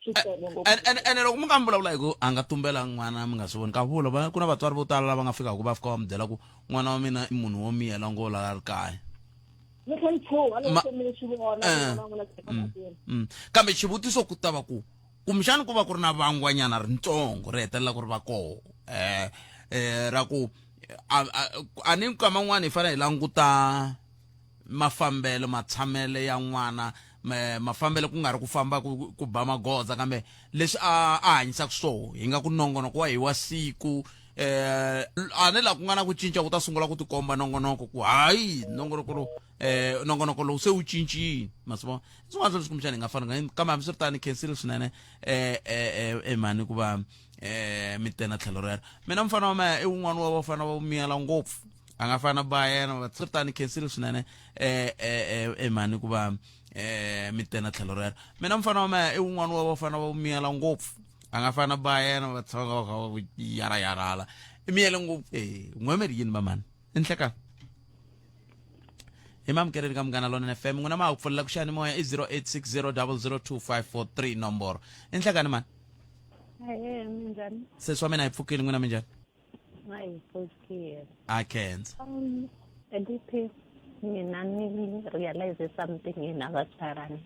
Swi tele ngopfu. Ene loko mi nga mi vulavula hi ku a nga tumbela n'wana mi nga swi voni ka vula va ku na vatswari vo tala lava nga fikaka va fika va mi byela ku n'wana wa mina i munhu wo miyela ngo lala ri kaya. Mi tlhe mi chuha loko se mi swi vona ku n'wana wa n'wina se onhakile. Kambe xivutiso ku ta va ku kumbexani ku va ku ri na vangwanyana ritsongo ri hetelela ku ri va koho um ra ku a ni nkama n'wana hi fanele hi languta mafambelo matshamele ya n'wana mafambelo ku nga ri ku famba ku ba magoza kambe leswi a a hanyisaka swoho hi nga ku nongonoko wa hi wa siku eh a ni la ku nga na ku cinca ku ta sungula ku tikomba nongonoko ku hayi nongonoko lowu eh nongonoko lowu se wu cincile ma swi vona swin'wana swa leswi kumbexana hi nga fanaka kambe hambiswiritano khensile swinene eh eh eh mhani ku va eh mi tena tlhelo rero mina mfana wa mehe i wun'wana wa vafana va miyela ngopfu a nga fana ba yena va swiritano khensile swinene eh eh eh mhani ku va eh mi tena tlhelo rero mina mfana wa mehe i wun'wana wa vafana va miyela ngopfu a nga fana ba yena va tshama va kha va yara yarala i miyele ngopfu eh n'wemeri yini va mhani i nhlekani hi mamukeleni ka Munghana Lonene FM n'wina ma ha ku pfulela ku xiyanimoya i 0860002543 nomboro i nhlekani mani. Ahee, minjhani? Sesi wa mina hi pfukile n'wina minjhani? A hi pfukile. A khensa. DP mina ni realize something hina vatswari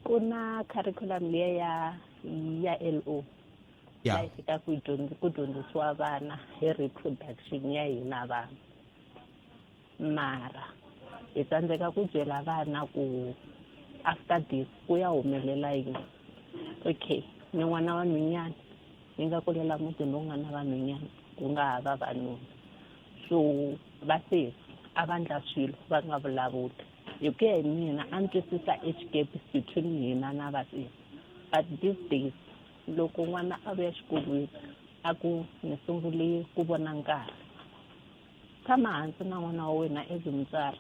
ku na curriculum liya ya ya LO Ya. la yi fika ku ku dyondzisiwa vana hi reproduction ya hina vanhu mara hi tsandzeka ku byela vana ku after this ku ya humelela yini. Okay, ni n'wana wa nhwanyana ni nga kulela mutini lowu nga na vanhwanyana ku nga ha vavanuna so vasesi a va ndla swilo va nga vulavuli hi ku ya hi mina a ni twisisa age gap between hina na vasesi but these days loko n'wana a vuya xikolweni a ku ni sungule ku vona nkarhi tshama hansi na n'wana wa wena as mutswari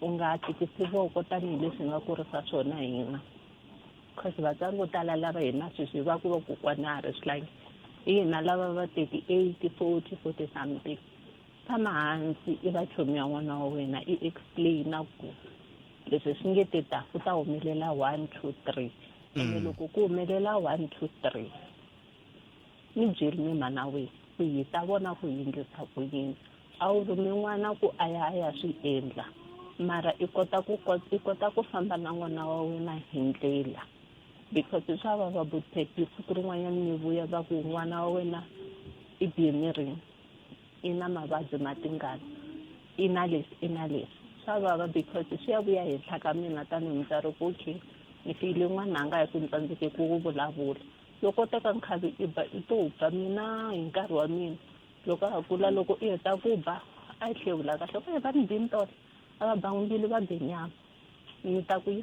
u nga tikisi voko tanihileswi hi nga kurisa swona hina cause vatswari vo tala lava hina sweswi va ku vakokwana ha ri swihlangi hi hina lava va 38 40 40 something tshama hansi i va chomi ya n'wana wa wena i explaina ku leswi swi nge te ta ku ta humelela 1 2 3 ene loko ku humelela 1 2 3 ni byeli ni mhana wena ku hi ta vona ku hi endlisa ku yini a wu rhumi n'wana ku a ya a ya swi endla mara i kota ku i kota ku famba na n'wana wa wena hi ndlela because swa vava vutheki siku rin'wanyana mi vuya va ku n'wana wa wena i bihe mirini i na mavabyi ma tingana i na leswi i na leswi swa vava because swi ya vuya henhla ka mina tanihi mutswari ku okay ni feyile n'wananga hi ku ni tsandzeke ku vulavula loko teka nkhavi i ba i to ba mina hi nkarhi wa mina loko a ha kula loko i heta ku ba A yi hlewula kahle ku va ni bini tolo a va bangi mbilu va be nyama ni ta ku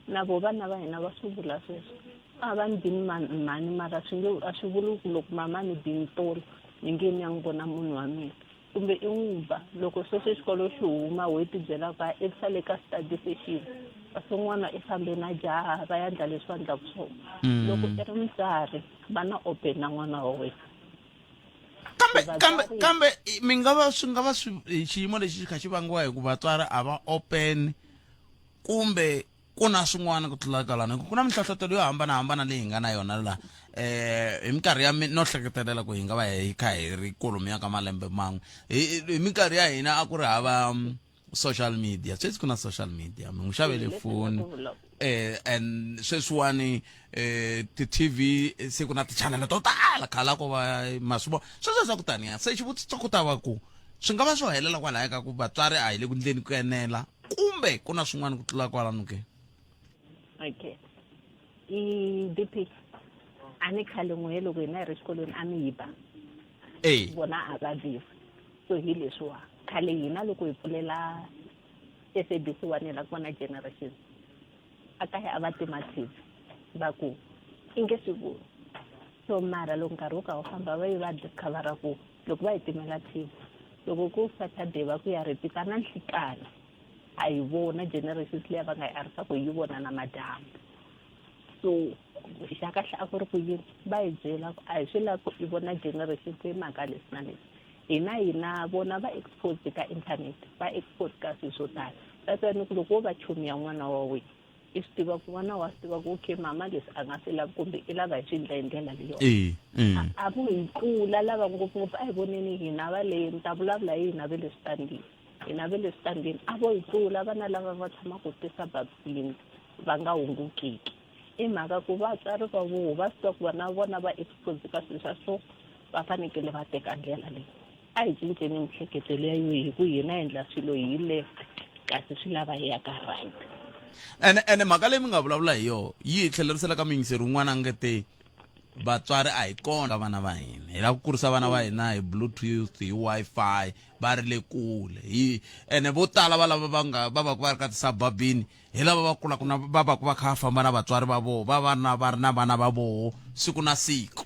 na vo vana va hina va swi vula sweswo a va ni bini mhani mara swi nge a swi vuli ku loko mama ni bini tolo ni nge ni ya n'wi vona munhu wa mina kumbe i n'wi ba loko sweswo xikolo xi huma ho ti byela ku i sale ka study session kasi un'wana i fambe na jaha va ya endla leswi va endlaka swona mm. loko i ri mutswari va na open na n'wana wa wena kambe kambe kambe mi nga va swi nga va swi xiyimo lexi xi kha xi vangiwa hi ku vatswari a va open kumbe ku na swin'wana ku tlula kwalano ku na minhlohlotelo yo hambanahambana leyi hi nga na yona la eh hi minkarhi ya no hleketelela ku hi nga va hi kha hi ri kolomiya ka malembe man'we hi minkarhi ya hina a ku ri hava mm, social media sweswi ku na social media mi n'wi xavele foni eh and sweswiwani eh ti-tv se ku na ti-channel to tala khala ko va ma swi vona sweswo swa ku taniya se xivutiso ku ta va ku swi nga va swo helela kwalaya ka ku vatswari a hi le ku ndleni ku enela kumbe ku na swin'wana ku tlula kwalano ke okay i dp a ni khale n'we loko hina hi ri xikolweni a mi yi ba e vona a va biwa so hi leswiwa khale hina loko hi pfulela SABC 1 hi la ku vona generation a kaya a va tima TV va ku i nge swi voni so mara loko nkarhi wu ka wu famba va yi va discovera ku loko va hi timela TV loko ku Saturday va ku ya repeat-a na nhlikana a hi vona generations liya va nga yi arisa ku yi vona na madyambu so xa kahle a ku ri ku yini va hi byela ku a hi swi lavi ku i vona generation ku i mhaka leswi na leswi hina hina vona va expose ka internet va expose ka swilo swo tala that's why ni ku loko wo va chomi ya n'wana wa wena i swi tiva ku n'wana wa swi tiva ku okay mama leswi a nga swi lavi kumbe i lava hi swi endla hi ndlela leyiwa e a vo hi tlula lava ngopfungopfu a hi voneni hina va le ni ta vulavula hi hina ve le switandini hina ve le switandini a vo hi tlula vana lava va tshamaka ti-suburbsini va nga hungukiki i mhaka ku vatswari va voho va swi tiva ku vana vona va expose ka swilo swa so va fanekele va teka ndlela leyi a hi cinceni mihleketo leya yo hi ku hina endla swilo hi left kasi swi lava hi ya ka right ene ene mhaka leyi mi nga vulavula hi yona yi hi tlhelerisela ka muyingiseri un'wana a nge te vatswari a hi kona vana va hina hi lava ku kurisa vana va hina hi bluetooth hi wi-fi va ri le kule hi ene vo tala va lava va nga va va va ri ka tisababini hi lava va kulaka na va va va kha va famba na vatswari va vona va va na va ri na vana va voho siku na siku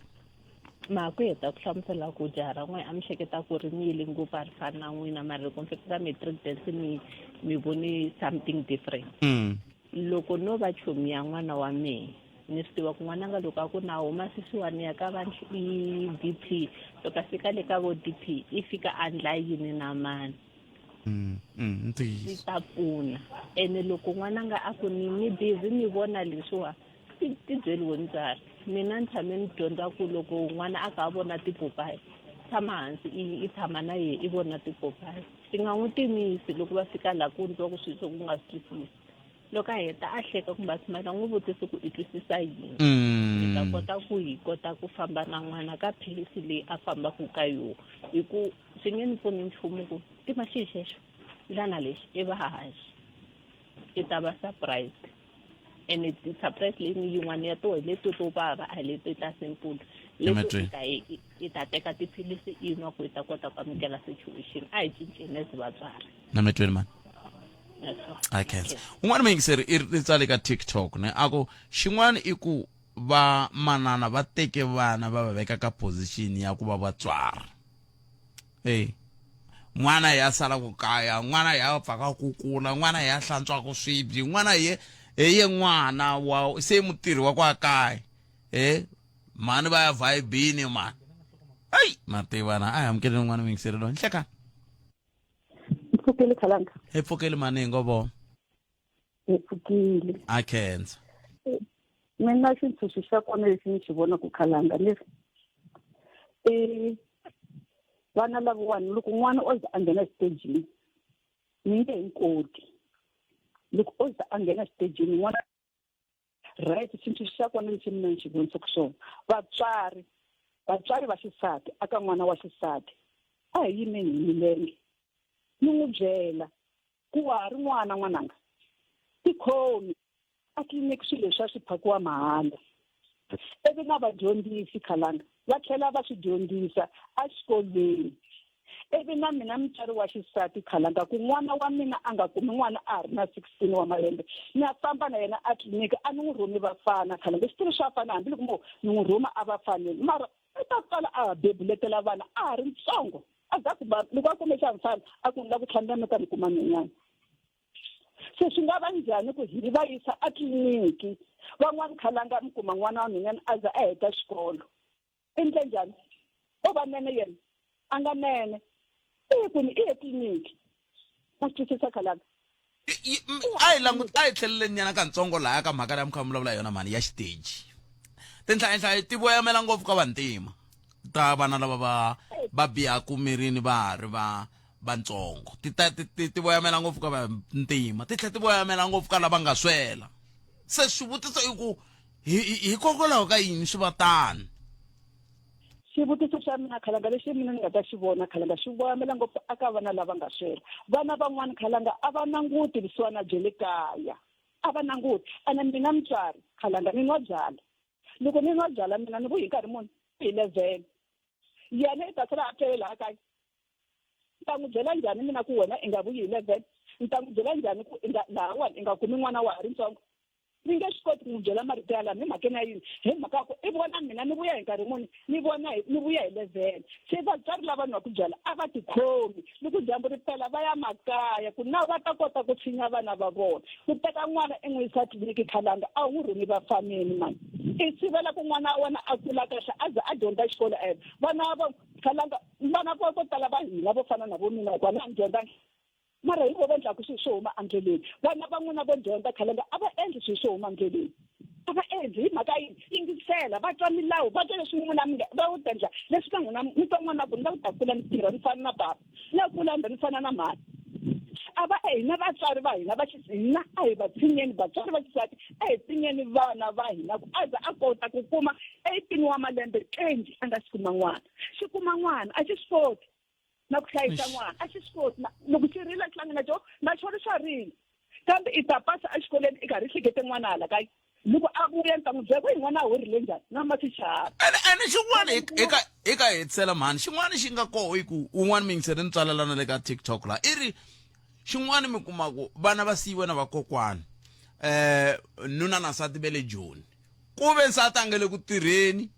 Ma ku heta ku hlamusela ku jaha ra n'wina a mi hleketa ku ri mi yile ngopfu a ri fani na n'wina mara loko mi fika ka matric dance mi mi vone something different mm. loko no va chomi ya n'wana wa mehe ni swi tiva ku n'wananga loko a ku na huma sisiwani ya ka va i d p loko a fika le ka vo d p i fika a ndla yini na mani mm, mm, swi ta pfuna ene loko n'wananga a ku ni ni busy ni vona leswiwa ti ti byeliwe mutswari mina ni tshame ni dyondza ku loko n'wana a kha a vona tipopayi tshama hansi i i tshama na yehe i vona tipopayi ti nga n'wi timisi loko va fika laha ku ndliwa ku swilo swo ku nga swi twisisi loko a heta a hleka kumbe a smile n'wi vutise ku i twisisa yini hi ta kota ku hi kota ku famba na n'wana ka philisi leyi a fambaka ka yona hi ku swi nge ni pfuni nchumu ku tima xilo xexo ndlana lexi i va hansi i ta va surprised ene surprise leyi yin'wana ya toho hi leto to vava a hi leti ta simple leto i ta i ta teka tiphilisi i nwa ku i ta kota ku amukela situation a hi cinceni as vatswari na metweni mani I can't. Un'wana muyingiseri i ri tsale ka TikTok ne a ku xin'wana i ku va manana va teke vana va va veka ka position ya ku va vatswari Hey. N'wana ya sala ku kaya, n'wana ya pfaka ku kula, n'wana ya hlantswaka swibyi, n'wana ye hi ye n'wana wa se mutirhi wa kwa kaya. Eh, mhani va ya vibini mani. Ai, mativana a hi amukele n'wana muyingiseri loyi. Nhlekani. Pfukile khalanga. Hi pfukile mani hi ngo vo. Hi pfukile. A khensa. Mina xintshunxo xa kona lexi ni xi vonaka khalanga ni ri i vana lavawani loko n'wana o ze a nghena exitejini ni nge he koti loko o ze a nghena exitejini n'wana right xintshunxo xa kona lexi mina ni xi vonisaka xona vatswari vatswari va xisati aka n'wana wa xisati a hi yimeni hi milenge ni n'wi byela ku wa ha ri n'wana n'wananga tikhomi a tliliniki swilo leswiya swi phakiwa mahala ivi na vadyondzisi khalanga va tlhela va swi dyondzisa exikolweni. Ivi na mina mutswari wa xisati khalanga ku n'wana wa mina a nga kumi n'wana a ha ri na 16 wa malembe ni ya famba na yena a tliliniki a ni n'wi rhumi vafana khalanga swi swa fana hambiloko mo ni n'wi rhuma a va faneli mara i ta kala a ha bebuletela vana a ha ri ntsongo a za ku loko a kume xa mfana a ku ni la ku tlhandla mi ta ni kuma nhwenyana se swi nga va njhani ku hi va yisa a tliliniki van'wani khalanga mi kuma n'wana wa nhwenyana a za a heta xikolo endle njhani o va nene yena a nga nene i ye kwini i ye tliliniki ma swi twisisa khalanga a hi languti a hi tlheleleni nyana kantsongo laya ka mhaka leyi mi kha mi vulavula yona mhani ya xiteji tinhlayenhlaye ti voyamela ngopfu ka vantima ta vana lava va va bihaku mirini va ha ri va vantsongo ti ta ti ti ti voyamela ngopfu ka vantima ti tlhela ti voyamela ngopfu ka lava nga swela se swivutiso i ku hikokwalaho ka yini swi va tano xivutiso xa mina khalanga lexi mina ni nga ta xi vona khalanga xi voyamela ngopfu aka vana lava nga swela vana van'wani khalanga a va languti vusiwana bya le kaya a va languti ene mina mutswari khalanga ni nwa byala loko ni nwa byala mina ni vuyi hi nkarhi muni hi level yena i ta sala a tlele laha kaya ni ta n'wi byela njhani mina ku wena i nga vuyi hi level ni ta n'wi byela njhani ku i nga lahawani i nga kumi n'wana wa ha ri ntsongo ni nge swi koti ku n'wi byela marito yalamo hi mhakeni ya yini hi mhaka ya ku i vona mina ni vuya hi nkarhi muni ni vona ni vuya hi level se vatswari lava nwaka byala a va tikhomi loko dyambu ri pela va ya makaya ku na va ta kota ku tshinya vana va vona ku teka n'wana i n'wi yisa tliliniki khalanga a wu n'wi rhumi vafaneni mani i sivela ku n'wana wa wena a kula kahle a ze a dyondza xikolo ene vana va khalanga vana vo vo tala va hina vo fana na vo mina hikuva na ni dyondzanga mara hi vo va endlaku swilo swo huma endleleni vana va n'wina vo dyondza khalanga a va endli swilo swo huma endleleni a va endli hi mhaka yini yingisela va twa milawu va twa leswi n'wina mi nga va wu endla leswi ka n'wina mi twa n'wana ku ni la ku ta kula ni tirha ni fana na baba ni la kula ni fana na mhani a va hina vatswari va hina va hina a hi va tshinyeni vatswari va xisati a hi tshinyeni vana va hina ku a za a kota ku kuma 18 wa malembe 20 a nga xi kuma n'wana xi kuma n'wana a xi swi koti na ku hlayisa n'wana a xi swi koti loko xi rila xi hlangana xo na xona xa rila kambe i ta pasa exikolweni i karhi i hlekete n'wana hala kaya loko a vuya ni ta n'wi byela ku hi n'wana a horile njhani na ma swi chava ene ene xin'wana hi ka hi ka hetisela mhani xin'wana xi nga koho i ku un'wana mi yingisele ni tswalelana le ka tiktok laha i ri xin'wana mi kuma ku vana va siyiwe na vakokwani eh nuna na nsati ve le joni ku ve nsati a nge le ku tirheni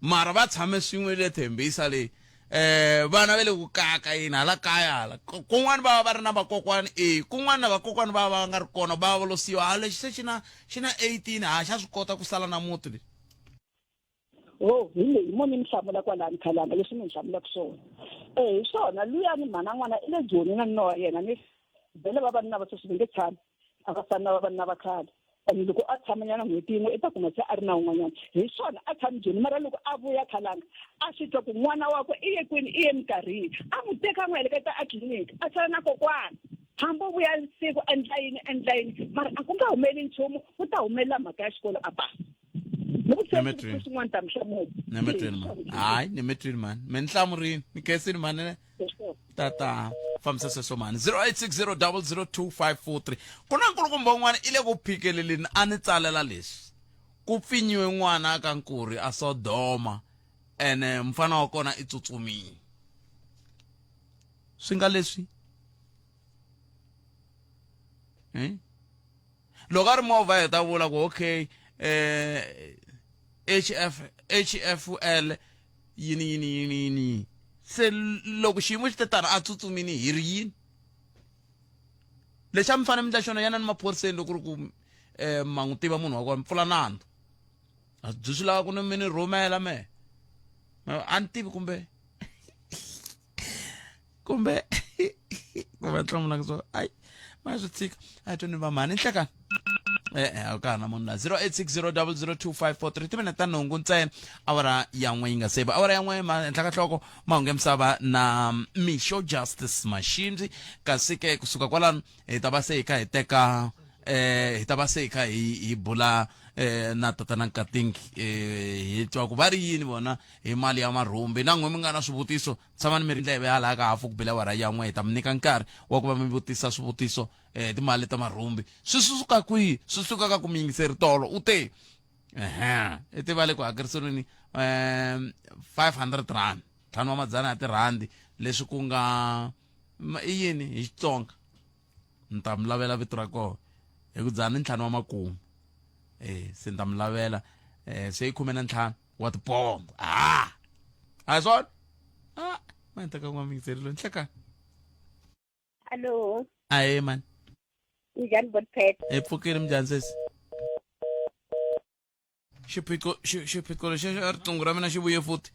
mara va tshame swin'we le thembisa le eh vana va le ku kaka yini hala kaya hala kun'wana va va va ri na vakokwani e kun'wana na vakokwani va va nga ri kona va va lo siyiwa ha lexi se xi na xi na 18 ha xa swi kota ku sala na muti le ho hi leyi mo ni mi hlamula kwalani khalanga leswi mi ni hlamulaka swona e hi swona luyani mhana n'wana i le joni na nuna wa yena ni vhele vavanuna va sweswi va nge tshami a va fani na vavanuna va khale and loko a tshamanyana n'hweti yin'we i ta kuma se a ri na un'wanyana hi swona a tshami joni mara loko a vuya khalanga a swi twa ku n'wana wakwe i ye kwini i ye minkarhini a n'wi teka a n'wi heleketa a tliliniki a sala na kokwana hambi u vuya siku endla yini endla yini mara a ku nga humeli nchumu ku ta humelela mhaka ya xikolo a pasa Nemetrini. swin'wana ta mi hlamula Nemetrini man. Hayi, nemetrini man. Mi ni hlamurini. Ni khensini man. Ne? Tata fambisa sweswo mani 0860002543 ku na nkulukumba un'wana i le ku phikeleleni a ni tsalela leswi ku pfinyiwe n'wana ka nkuri a sodoma ene mfana wa kona i tsutsumile swi nga leswi eh? loko a ri movha hi ta vula ku okay eh HF HFL yini yini yini yini se loko xiyimo xi te tano a tsutsumini hi ri yini lexi a mi fanele mi endla xona yana ni maphoriseni loko ku ri ku um ma n'wi tiva munhu wa kona pfula nandzu a byi swi lava ku ni mi ni rhumela me a ni tivi kumbe kumbe kumbe hlamula so ayi ma swi tshika a hi tweni va mhani nhlekani e-e a ka ha na munhu la 0860002543 timinete ta nhungu ntsena awara ya n'we yi nga se ba awara ya n'we henhla ka nhloko mahungu ya misava na mixo justice mashindzi kasi ke kusuka kwalano hi ta va se hi kha hi teka eh hi ta va se hi kha hi hi bula eh na tatana Nkating eh hi twa ku va ri yini vona hi mali ya marhumbi na n'we mi nga na swivutiso tshamani mi ri ndleve hala ka hafu ku bile awara ya n'we hi ta mi nyika nkarhi wa ku va mi vutisa swivutiso eh timali ta marhumbi swi suka kwihi swi suka ka ku mi yingiseri tolo u te ehe i tiva le ku hakeriseni um 500 rand ntlhanu wa madzana ya tirhandi Leswi ku nga i yini hi Xitsonga? Ni ta mi lavela vito ra kona hi ku dzaha ni ntlhanu wa makumu. Eh, se ni ta mi lavela eh se i 15 wa tipondo. Ah! A hi swona? Ah, ma ni teka n'wamingizeri loyi nhlekani. Hallo. Ahe mani. Njhani Botpet? Hi pfukile minjhani sesi? Xiphiqo xiphiqo lexi xa riqingho ra mina xi vuye futhi.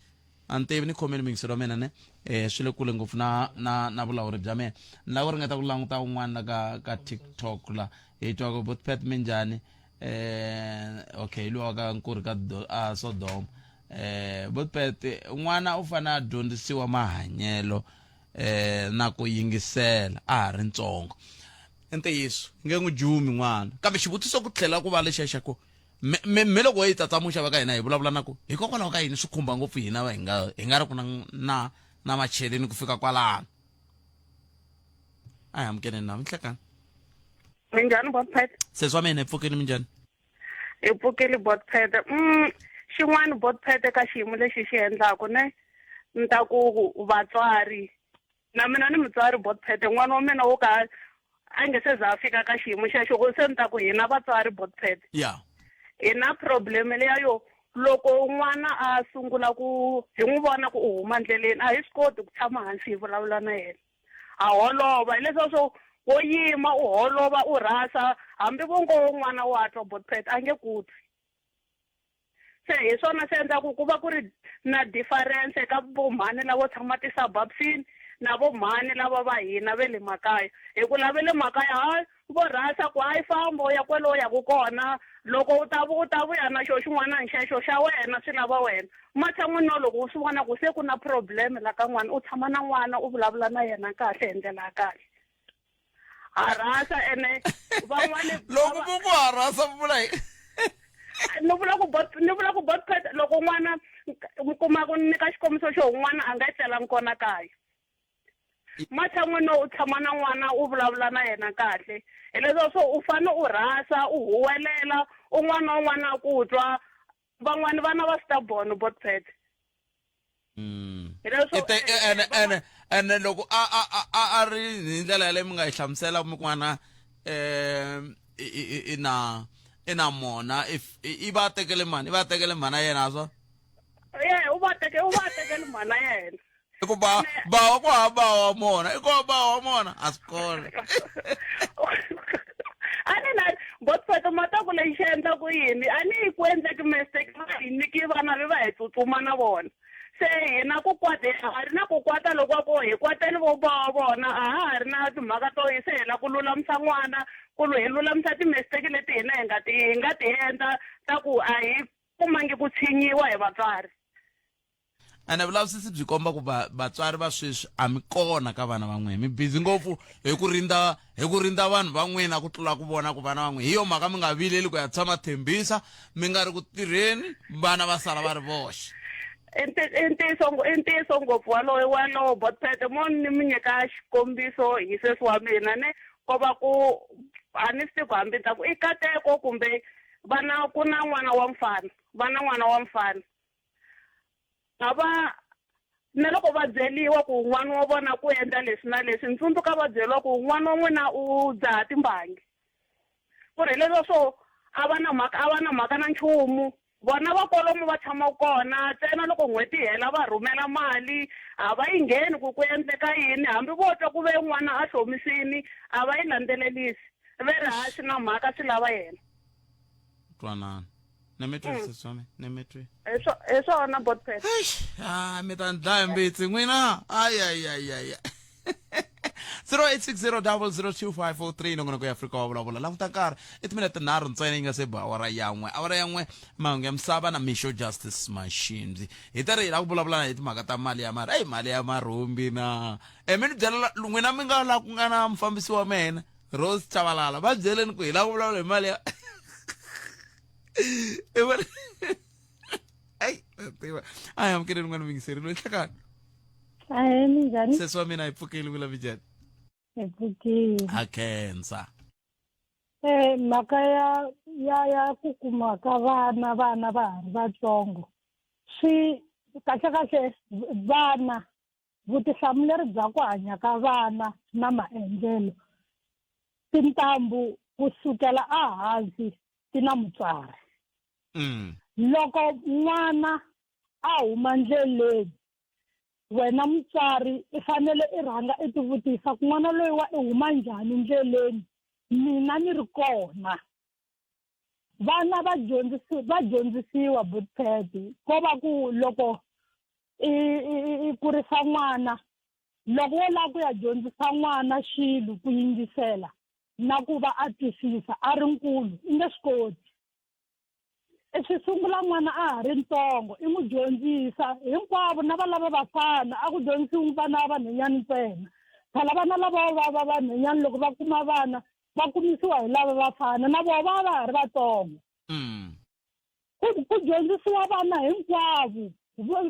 A ni tivi ni khomeni mingiselo wa mina ne eh swi le kule ngopfu na na na vulawuri bya mina. Ni lava ku ringeta ku languta un'wana la ka ka TikTok la hi twa ku Botpet minjhani eh okay lowa ka nkuri ka a Sodoma eh Botpet n'wana u fanele a dyondzisiwa mahanyelo eh na ku yingisela a ha ri ntsongo i ntiyiso nge n'wi jumi n'wana kambe xivutiso ku tlhela ku va lexiya xa ku me me loko yi tsatsamuxa va ka hina hi vulavula na ku hikokwalaho ka yini swi khumba ngopfu hina va hi nga hi nga ri ku na na na macheleni ku fika kwalano a hi amukeleni na minhlekani Minjhani Botpet? Sesi wa mina hi pfukile minjhani Hi pfukile Botpet. Xin'wana Botpet ka xiyimo lexi xi endlaku ne ni ta ku vatswari na mina ni mutswari Botpet n'wana wa mina wo ka a nge se za a fika ka xiyimo xexo ku se ni ta ku hina vatswari Botpet ya hi na problem leya yo loko n'wana a sungula ku hi n'wi vona ku u huma ndleleni a hi swi koti ku tshama hansi hi vulavula na yena a holova hi leswiya swo wo yima u holova u rhasa hambi vo ngo n'wana wa twa Botpet a nge ku twi se hi swona swi endlaku ku va ku ri na difference ka vo mhani lavo tshama ti-suburbsini na vo mhani lava va hina ve le makaya hi ku lava le makaya hayi vo rhasa ku hayi famba u ya kwale u yaku kona loko u ta u ta vuya na xo xin'wana xexo xa wena swi lava wena matshan'wini no loko u swi vona ku se ku na problem la ka n'wana u tshama na n'wana u vulavula na yena kahle hi ndlela ya kahle harasa ene van'wani loko ku ku harasa vula hi ni vula ku bot ni vula ku bot loko n'wana mi kuma ku nyika xikombiso xo n'wana a nga etlelangi kona kaya matshan'wini no u tshama na n'wana u vulavula na yena kahle hileswaku swo u fane u rhasa u huwelela un'wana na un'wana a ku twa van'wani vana va stubborn botpet ene ene ene loko a a a a ri hi ndlela yaleyo mi nga yi hlamusela mi n'wana um i na i na mona if i va tekele mani i va tekele mhana yena a swa ye u va teke u va tekele mhana yena i ku ba bawa ku hava bawa wa mona i ku hava bawa wa mona a swi kona a ni na botfeto mata ku lexi endla ku yini a ni ku endleki mistake va hi nyiki vana vi va hi tsutsuma na vona se hina ku kwata ha ri na ku kwata loko ku hi kwateli vo bawa vona a ha ha ri na timhaka to hi se hi la ku lulamisa n'wana ku hi lulamisa ti-mistake leti hina hi nga ti hi nga ti endla ta ku a hi kumangi ku tshinyiwa hi vatswari Ene vulavisisi byi komba ku vatswari va sweswi a mi kona ka vana va n'wina mi busy ngopfu hi ku rindza hi ku rindza vanhu va n'wina ku tlula ku vona ku vana va n'wina hi yo mhaka mi nga vileli ku ya tshama Thembisa mi nga ri ku tirheni vana va sala va ri voxe i ntiyiso i ntiyiso ngopfu walowo walowo botpete mo ni mi nyika xikombiso hi sesi wa mina ne ko va ku a ni swi tivi ku hambi ni ta ku i kateko kumbe vana ku na n'wana wa mfana va na n'wana wa mfana a va na loko va byeliwa ku n'wana wa vona ku endla leswi na leswi ni tsundzuka va byeliwa ku n'wana wa n'wina u dzaha timbangi ku ri hi leswo swo a va na mhaka a va na mhaka na nchumu vona va kwalomu va tshamaka kona ntsena loko n'hweti yi hela va rhumela mali a va yi ngheni ku ku endleka yini hambi vo twa ku ve n'wana a hlomisini a va yi landzelelisi ve ri ha swi na mhaka swi lava yena twanana ni mi twi sesi wa mina ni mi twi hi swona botpet a mi ta ni dlaya mbitsi n'wina ayayayaya 0860002543 nongonoko ya Afrika wa vulavula languta nkarhi i timinete tinharhu ntsena yi nga se ba awara ya n'we awara ya n'we mahungu ya misava na mixo justice mashindzi hi ta ri hi lava ku vulavula hi timhaka ta mali ya mari eyi mali ya marhumbi na e mi ni byela n'wina mi nga la ku nga na mufambisi wa mina Rose Chabalala va byeleni ku hi lava ku vulavula hi mali ya i vona ayi tiva a hi amukeleni n'wana mingiseri loyi hlekani Ahee, minjhani? Sesi wa mina hi pfukile vula minjhani? Hi pfukile. Ha khensa. Eh, mhaka ya ya ya ku kuma ka vana vana va ha ri vatsongo swi kahle kahle vana Vutihlamuleri bya ku hanya ka vana na maendlelo tintambu ku sukela ehansi ti na mutswari. Loko n'wana a huma ndleleni wena mutswari i fanele i rhanga i tivutisa ku n'wana loyi wa i huma njhani ndleleni mina ni ri kona. Vana va dyondzisi va dyondzisiwa butpet ko va ku loko i i i kurisa n'wana loko wo lava ku ya dyondzisa n'wana xilo ku yingisela na ku va a twisisa a ri nkulu i nge swi koti i swi sungula n'wana a ha ri ntsongo i n'wi dyondzisa hinkwavo na va lava vafana a ku dyondzisiwi vana va vanhwanyana ntsena phela vana lava va va vanhwanyana loko va kuma vana va kumisiwa hi lava vafana na vona va va ha ri vatsongo ku ku dyondzisiwa vana hinkwavo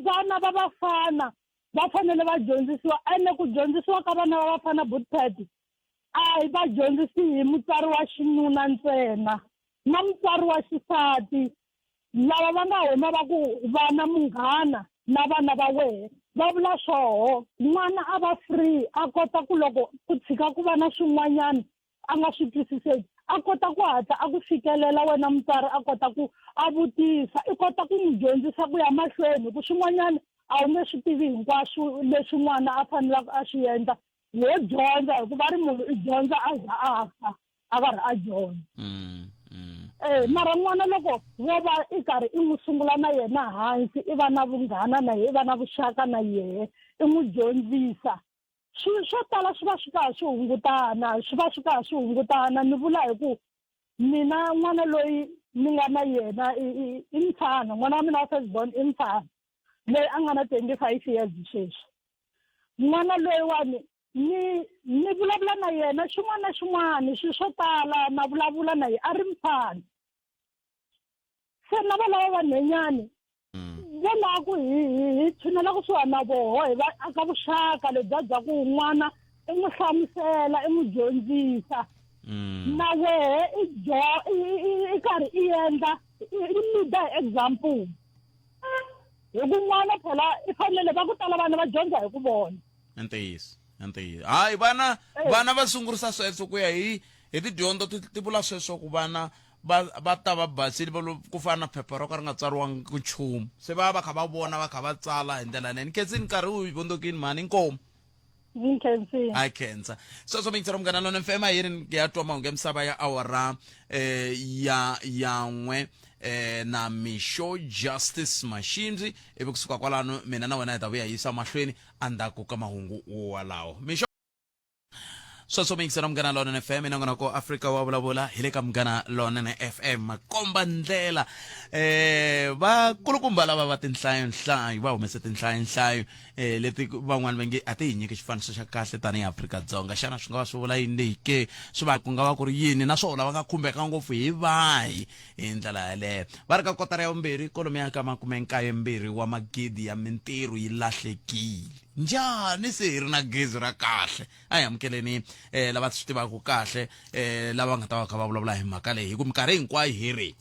vana va vafana va fanele va dyondzisiwa ene ku dyondzisiwa ka vana va vafana butpet a hi va dyondzisi hi mutswari wa xinuna ntsena na mutswari wa xisati lava va nga huma va ku vana munghana na vana va wehe va vula swoho n'wana a va free a kota ku loko ku tshika ku va na swin'wanyana a nga swi twisiseki a kota ku hatla a ku fikelela wena mutswari a kota ku a vutisa i kota ku n'wi dyondzisa ku ya mahlweni hi ku swin'wanyana a wu nge swi tivi hinkwaswo leswi n'wana a fanelaka a swi endla wo dyondza hikuva ri munhu i dyondza a za a fa a karhi a dyondza Eh, mara n'wana loko wo va i karhi i n'wi sungula na yena hansi i va na vunghana na yena i va na vuxaka na yehe i n'wi dyondzisa swilo swo tala swi va swi karhi swi hungutana swi va swi karhi swi hungutana ni vula hi ku mina n'wana loyi ni nga na yena i mfana n'wana wa mina wa first born i mfana loyi a nga na 25 years sweswi n'wana loyiwani ni ni vulavula na yena xin'wana na xin'wana swilo swo tala na vulavula na yena a ri mfana se na va lava vanhwenyani vo lava ku hi hi hi tshinela kusuhani na voho hi va aka vuxaka lebyiya bya ku n'wana i n'wi hlamusela i n'wi dyondzisa na wehe i dyo i karhi i endla i leader hi example hi ku n'wana phela i fanele va ku tala vana va dyondza hi ku vona i ntiyiso i ntiyiso hayi vana vana va sungurisa sweswo ku ya hi hi tidyondzo ti vula sweswo ku vana va va ta va basile va lo ku fana na phepha ro ka ri nga tsariwangi ku nchumu se va va kha va vona va kha va tsala hi ndlela leyi ni khensini nkarhi wu hi vondzokini mhani inkomu Ni khensile. A khensa sweswo miyingiselo munghana lona fm a yi ri ya twa mahungu ya misava ya awara eh, ya ya n'we eh, na mixo justice mashindzi ivi kusuka kwalano mina na wena hi ta vuya hi yisa mahlweni endzhaku ka mahungu walawo mixo sweswo miyingiselo munghana lonene fm nongonoko afrika wa vulavula hi le ka munghana lonene fm makomba ndlela eh vakulukumba lava va tinhlayonhlayo va humese tinhlayonhlayo eh leti van'wana va nge a ti hi nyiki xifaniso xa kahle tanihi Afrika-Dzonga xana swi nga va swi vula yini leyi ke swi va ku nga va ku ri yini naswona va nga khumbeka ngopfu hi vahi hi ndlela yaleyo va ri ka kotara ya vumbirhi kolomiya ka makumenkaye mbirhi wa magidi ya mintirho yi lahlekile njhani se hi ri na gezi ra kahle a hi amukeleni eh, lava swi tivaka kahle eh, lava nga ta va kha va vulavula hi mhaka leyi hi ku minkarhi hinkwayo hi ri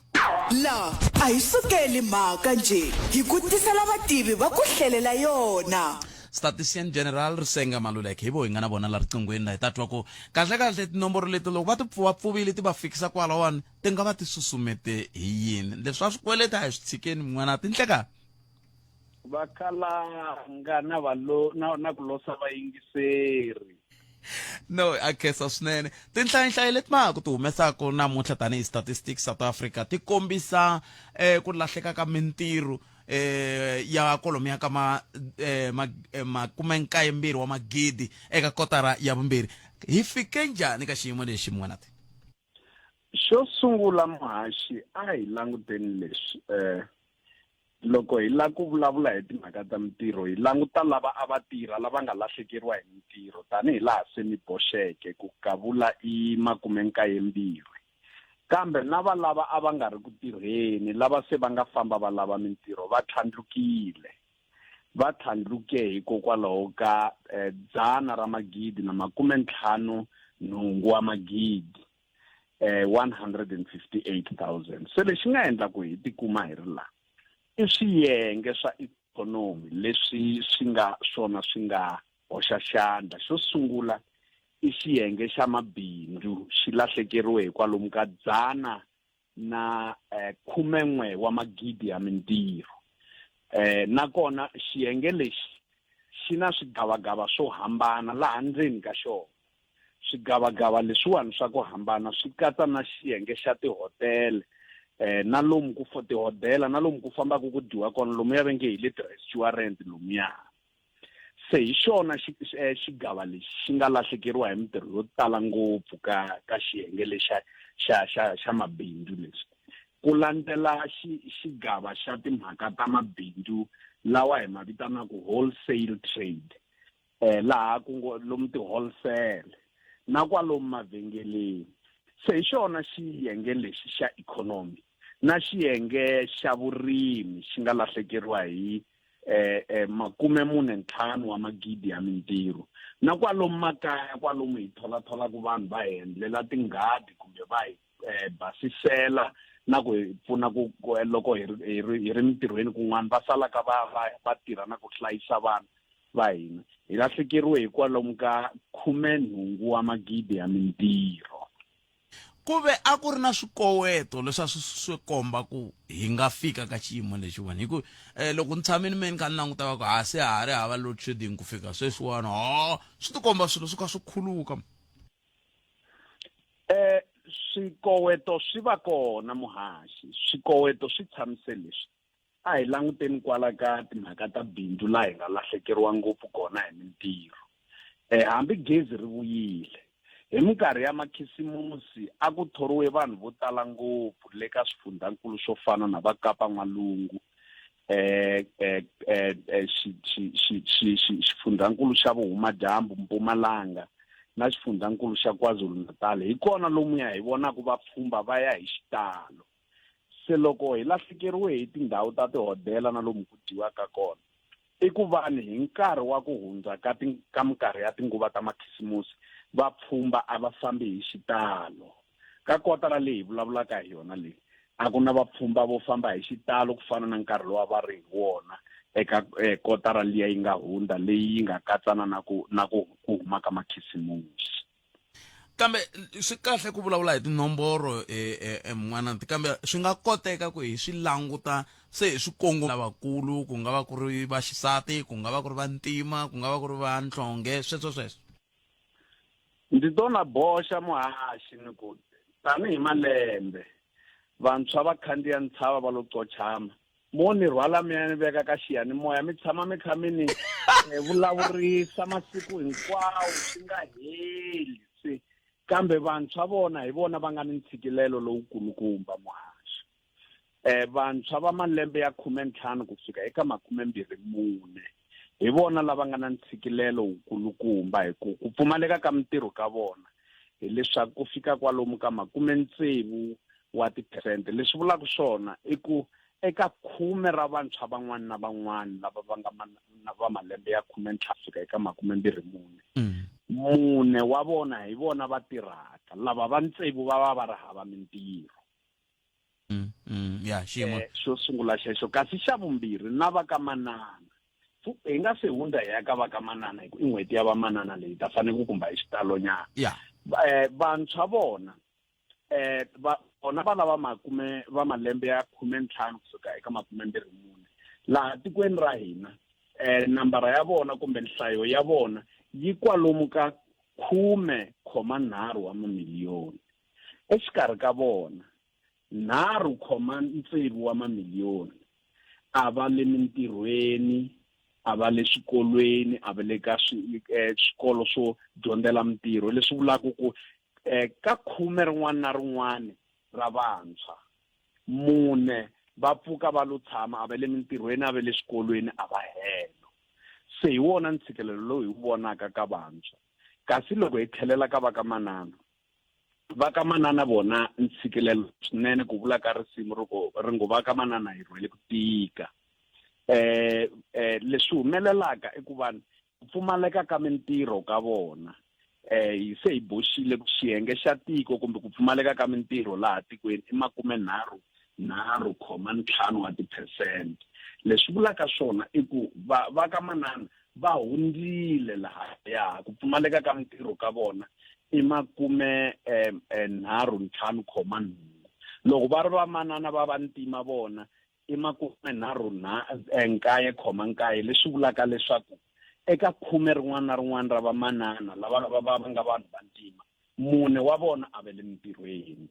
La a hi sukeli mhaka njhe, hi ku tisela vativi va ku hlelela yona. Statistician General Risenga Maluleke hi vo hi nga na vona la riqinghweni la hi ta twa ku kahle-kahle tinomboro leti loko va ti pfuva-pfuvile ti va fikisa kwalawani ti nga va ti susumete hi yini leswi swa swikweleti a hi swi tshikeni n'wana tinhleka Vakalanga na valo na, na ku losa vayingiseri. No, a khensa swinene. Tinhlayinhlayi leti ma ha ku ti humesaka namuntlha tanihi Statistics South Africa ti kombisa eh, ku lahleka ka mintirho eh, ya kwalomuya ka ma, eh, ma, eh, makumenkaye mbirhi wa magidi eka kotara ya vumbirhi. Hi fike njhani ka xiyimo lexi Mngwanati? Xo sungula muhaxi a hi languteni leswi eh loko hi lava ku vulavula hi timhaka ta mintirho hi languta lava a va tirha lava nga lahlekeriwa hi mintirho tanihi laha se mi boxeke ku kavula i makumenkayembirhi kambe na va lava a va nga ri ku tirheni lava se va nga famba va lava mintirho va tlhandlukile va tlhandluke hikokwalaho ka eh, dzana ra magidi na makumentlhanu nhungu wa magidi eh 158,000 se lexi nga endla ku hi tikuma hi ri la i swiyenge swa ikhonomi leswi swi nga swona swi nga hoxa xandla. Xo sungula i xiyenge xa mabindzu xi lahlekeriwe hi kwalomu ka dzana na 11 wa magidi ya mintirho. Nakona xiyenge lexi xi na swigavagava swo hambana laha ndzeni ka xona. Swigavagava leswiwani swa ku hambana swi katsa na xiyenge xa tihotele na lomu ku tihodela na lomu ku fambaka ku dyiwa kona lomuya va nge hi le ti-restaurant lomuya. Se hi xona xigava lexi xi nga lahlekeriwa hi mintirho yo tala ngopfu ka ka xiyenge lexa xa xa xa mabindzu leswi. Ku landzela xigava xa timhaka ta mabindzu lawa hi ma vitanaka wholesale trade laha ku ngo lomu ti-wholesale na kwalomu mavhengeleni. Se hi xona xiyenge lexi xa ikhonomi na xiyenge xa vurimi xi nga lahlekeriwa hi 45 wa magidi ya mintirho. Na kwalomu makaya kwalomu hi tholatholaka vanhu va hi endlela tinghadi kumbe va hi basisela na ku hi pfuna ku loko hi ri hi ri mintirhweni kun'wana va salaka va va va tirha na ku hlayisa vana va hina. Hi lahlekeriwe hi kwalomu ka 18 wa magidi ya mintirho. Ku ve a ku ri na swikoweto leswi a swi swi komba ku hi nga fika ka xiyimo lexiwani hi ku um loko ni tshamile me ni kha ni languta va ku ha se ha ri hava load shedding ku fika sweswiwani ho swi tikomba swilo swi kha swi khuluka. Swikoweto swi va kona muhaxi, swikoweto swi tshamise leswi. A hi languteni kwala ka timhaka ta bindzu laha hi nga lahlekeriwa ngopfu kona hi mintirho. Hambi gezi ri vuyile, hi minkarhi ya makhisimusi a ku thoriwe vanhu vo tala ngopfu le ka swifundzankulu swo fana na va Kapa N'walungu, xifundzankulu xa Vuhumadyambu, Mpumalanga na xifundzankulu xa KwaZulu-Natal. Hi kona lomuya hi vonaka vapfhumba va ya hi xitalo. Se loko hi lahlekeriwe hi tindhawu ta tihodela na lomu ku dyiwaka kona, i ku vani hi nkarhi wa ku hundza ka ka minkarhi ya tinguva ta makhisimusi, vapfhumba a va fambi hi xitalo. Ka kotara leyi hi vulavulaka hi yona leyi, a ku na vapfhumba vo famba hi xitalo ku fana na nkarhi lowu a va ri hi wona eka kotara liya yi nga hundza leyi yi nga katsana na ku na ku ku huma ka makhisimusi. Kambe swi kahle ku vulavula hi tinomboro n'wana kambe swi nga koteka ku hi swi languta se hi swi kongoma lavakulu ku nga va ku ri va xisati ku nga va ku ri vantima ku nga va ku ri va nhlonge sweswo sweswo. Ndzi to na boxa muhaxi ni ku tanihi malembe vantshwa va khandziya ntshava va lo qochama mo ni rhwala mi ya ni veka ka xiyanimoya mi tshama mi kha mi ni vulavurisa masiku hinkwawo swi nga heli se kambe vantshwa vona hi vona va nga ni ntshikilelo lowukulukumba muhaxi. Vantshwa va malembe ya 15 ku fika eka 24 hi vona lava nga na ntshikilelo wukulukumba hi ku ku pfumaleka ka mintirho ka vona hileswaku ku fika kwalomu ka 60 wa tiphesente. Leswi vulaka swona i ku eka khume ra vantshwa van'wana na van'wana lava va nga va malembe ya 15 fika eka 24, mune wa vona hi vona va tirhaka, lava va tsevu va va va ri hava mintirho. Ya xiyimo Xo sungula xexo, kasi xa vumbirhi na va ka manana. Hi nga se hundza hi ya ka va ka manana hi ku i n'hweti ya vamanana leyi ta fanele ku kumba hi xitalo nyana. Vantshwa vona va vona va lava makume va malembe ya 15 kusuka eka 24 laha tikweni ra hina nambara ya vona kumbe nhlayo ya vona yi kwalomu ka 10.3 wa mamiliyoni. Exikarhi ka vona 3.6 wa mamiliyoni a va le mintirhweni, a va le swikolweni, a va le ka swikolo swo dyondzela mintirho, leswi vulaka ku ka khume rin'wana na rin'wana ra vantshwa mune va pfuka va lo tshama, a va le mintirhweni, a va le swikolweni, a va helo. Se hi wona ntshikelelo lowu hi wu vonaka ka vantshwa. Kasi loko hi tlhelela ka va ka manana, va ka manana vona ntshikelelo swinene, ku vula ka risimu ri ku ri ngo va ka manana hi rhwele ku tika. Leswi humelelaka i ku vanhu ku pfumaleka ka mintirho ka vona hi se hi boxile ku xiyenge xa tiko kumbe ku pfumaleka ka mintirho laha tikweni i 33.5 wa tiphesente. Leswi vulaka swona i ku va ka manana va hundzile lahaya ku pfumaleka ka mintirho ka vona i makume eh, eh, nharhu ntlhanu khoma nhungu loko va ri vamanana va vantima vona i makume nharhu eh, nkaye khoma nkaye leswi vulaka leswaku eka khume rin'wana na rin'wana ra vamanana lava va va nga vanhu vantima mune wa vona a va le mintirhweni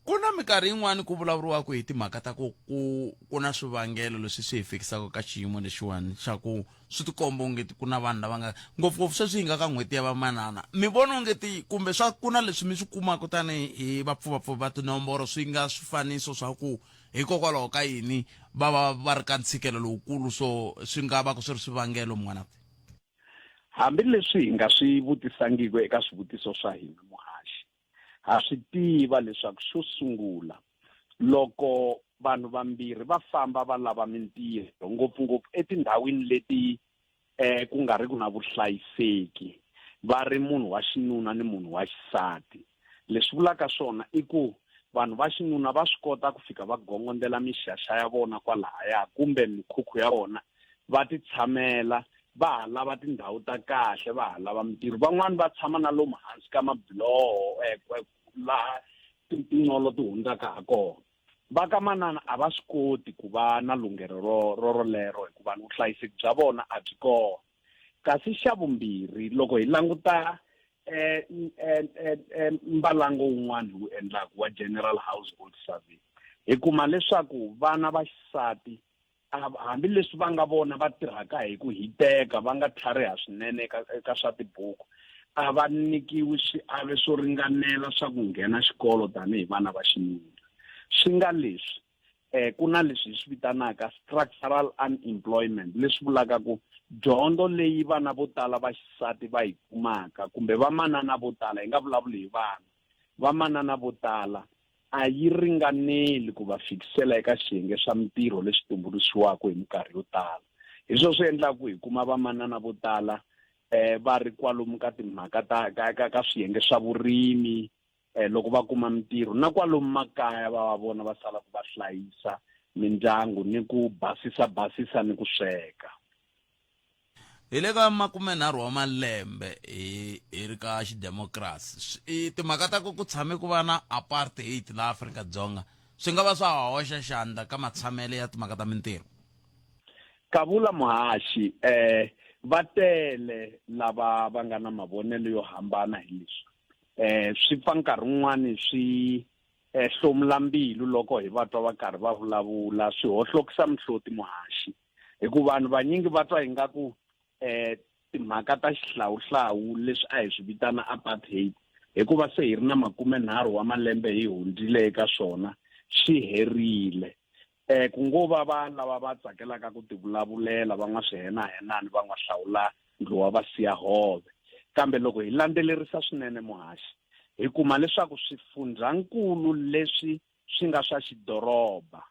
ku na minkarhi yin'wani ku vulavuriwaka hi timhaka ta ku ku ku na swivangelo leswi swi hi fikisaka ka xiyimo lexiwani xa ku swi tikomba ongeti ku na vanhu lava nga ngopfungopfu sweswi hi nga ka n'hweti ya vamanana mi vona ongeti kumbe swa ku na leswi mi swi kumaka tanihi vapfuvapfuvi va tinomboro swi nga swifaniso swa ku hikokwalaho ka yini va va va ri ka ntshikelelo lowukulu so swi nga va ku swi ri swivangelo mun'wana hambileswi hi nga swi vutisangiki eka swivutiso swa hina muhaxi Ha swi tiva leswaku xo sungula, loko vanhu vambirhi va famba va lava mintirho, ngopfu-ngopfu etindhawini leti eh, ku nga riki na vuhlayiseki, va ri munhu wa xinuna ni munhu wa xisati, leswi vulaka swona i ku vanhu va xinuna va swi kota ku fika va gongondela mixaxa ya vona kwalahaya kumbe mikhukhu ya vona va titshamela va ha lava tindhawu ta kahle va ha lava mintirho van'wani va tshama na lomu hansi ka mabiloho eh, eh, laha tinqolo ti hundzaka ha kona va ka manana a va swi koti ku va na lunghelo ro rolero hikuva vuhlayiseki bya vona a byi kona kasi xa vumbirhi loko hi languta eh, eh, eh, eh mbalango wun'wana hi wu endlaka wa general household survey hi kuma leswaku vana va xisati hambileswi va nga vona va tirhaka hi ku hiteka va nga tlhariha swinene eka eka swa tibuku a va nyikiwi swiave swo ringanela swa ku nghena xikolo tanihi vana va xinuna swi nga leswi eh ku na leswi hi swi vitanaka structural unemployment leswi vulaka ku dyondzo leyi vana vo tala va xisati va yi kumaka kumbe vamanana vo tala hi nga vulavuli hi vana vamanana vo tala a yi ringaneli ku va fikisela eka xiyenge swa mintirho leswi tumbuluxiwaka hi minkarhi yo tala. Hi swona swi endlaka ku hi kuma vamanana vo tala um va ri kwalomu ka timhaka ta ka ka ka swiyenge swa vurimi um loko va kuma mintirho na kwalomu makaya va va vona va salaka va hlayisa mindyangu ni ku basisa basisa ni ku sweka. Hi le ka makumenharhu wa malembe hi hi ri ka xidemokirasi i timhaka ta ku ku tshame ku va na apartheid laha Afrika-Dzonga swi nga va swa hoxa xandla ka matshamelo ya timhaka ta mintirho Kavula muhaxi eh va tele lava va nga na mavonelo yo hambana hi leswi eh swi pfa nkarhi wun'wani swi eh, hlomula mbilu loko hi va twa va karhi va vulavula swi hohlokisa mihloti muhaxi hikuva vanhu vanyingi va twa ingaku eh timhaka ta xihlawuhlawu leswi a hi swi vitana apartheid hikuva se hi ri na makumenharhu wa malembe hi hundzile eka swona swi herile eh ku ngo va va lava va tsakelaka ku tivulavulela va n'wa swihenahenani va n'wa hlawula ndluwa va siya hove kambe loko hi landzelerisa swinene muhaxi hi kuma leswaku swifundzhankulu leswi swi nga swa xidoroba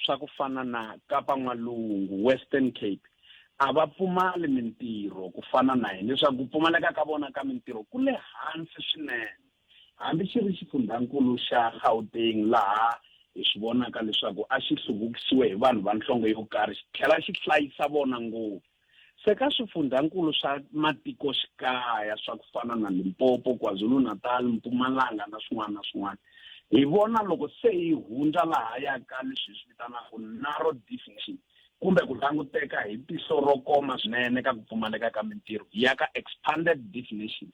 swa ku fana na Kapa N'walungu, Western Cape, a va pfumali mintirho ku fana na hina, leswaku ku pfumaleka ka vona ka mintirho ku le hansi swinene. Hambi xi ri xifundhankulu xa Gauteng laha hi swi vonaka leswaku a xi hluvukisiwe hi vanhu va nhlonge yo karhi xi tlhela xi hlayisa vona ngopfu. Se ka swifundhankulu swa matikoxikaya swa ku fana na Limpopo, KwaZulu-Natal, Mpumalanga na swin'wana na swin'wana, hi vona loko se hi hundza lahaya ka leswi hi swi vitanaka narrow definition kumbe ku languteka hi tihlo ro koma swinene ka ku pfumaleka ka mintirho, hi ya ka expanded definition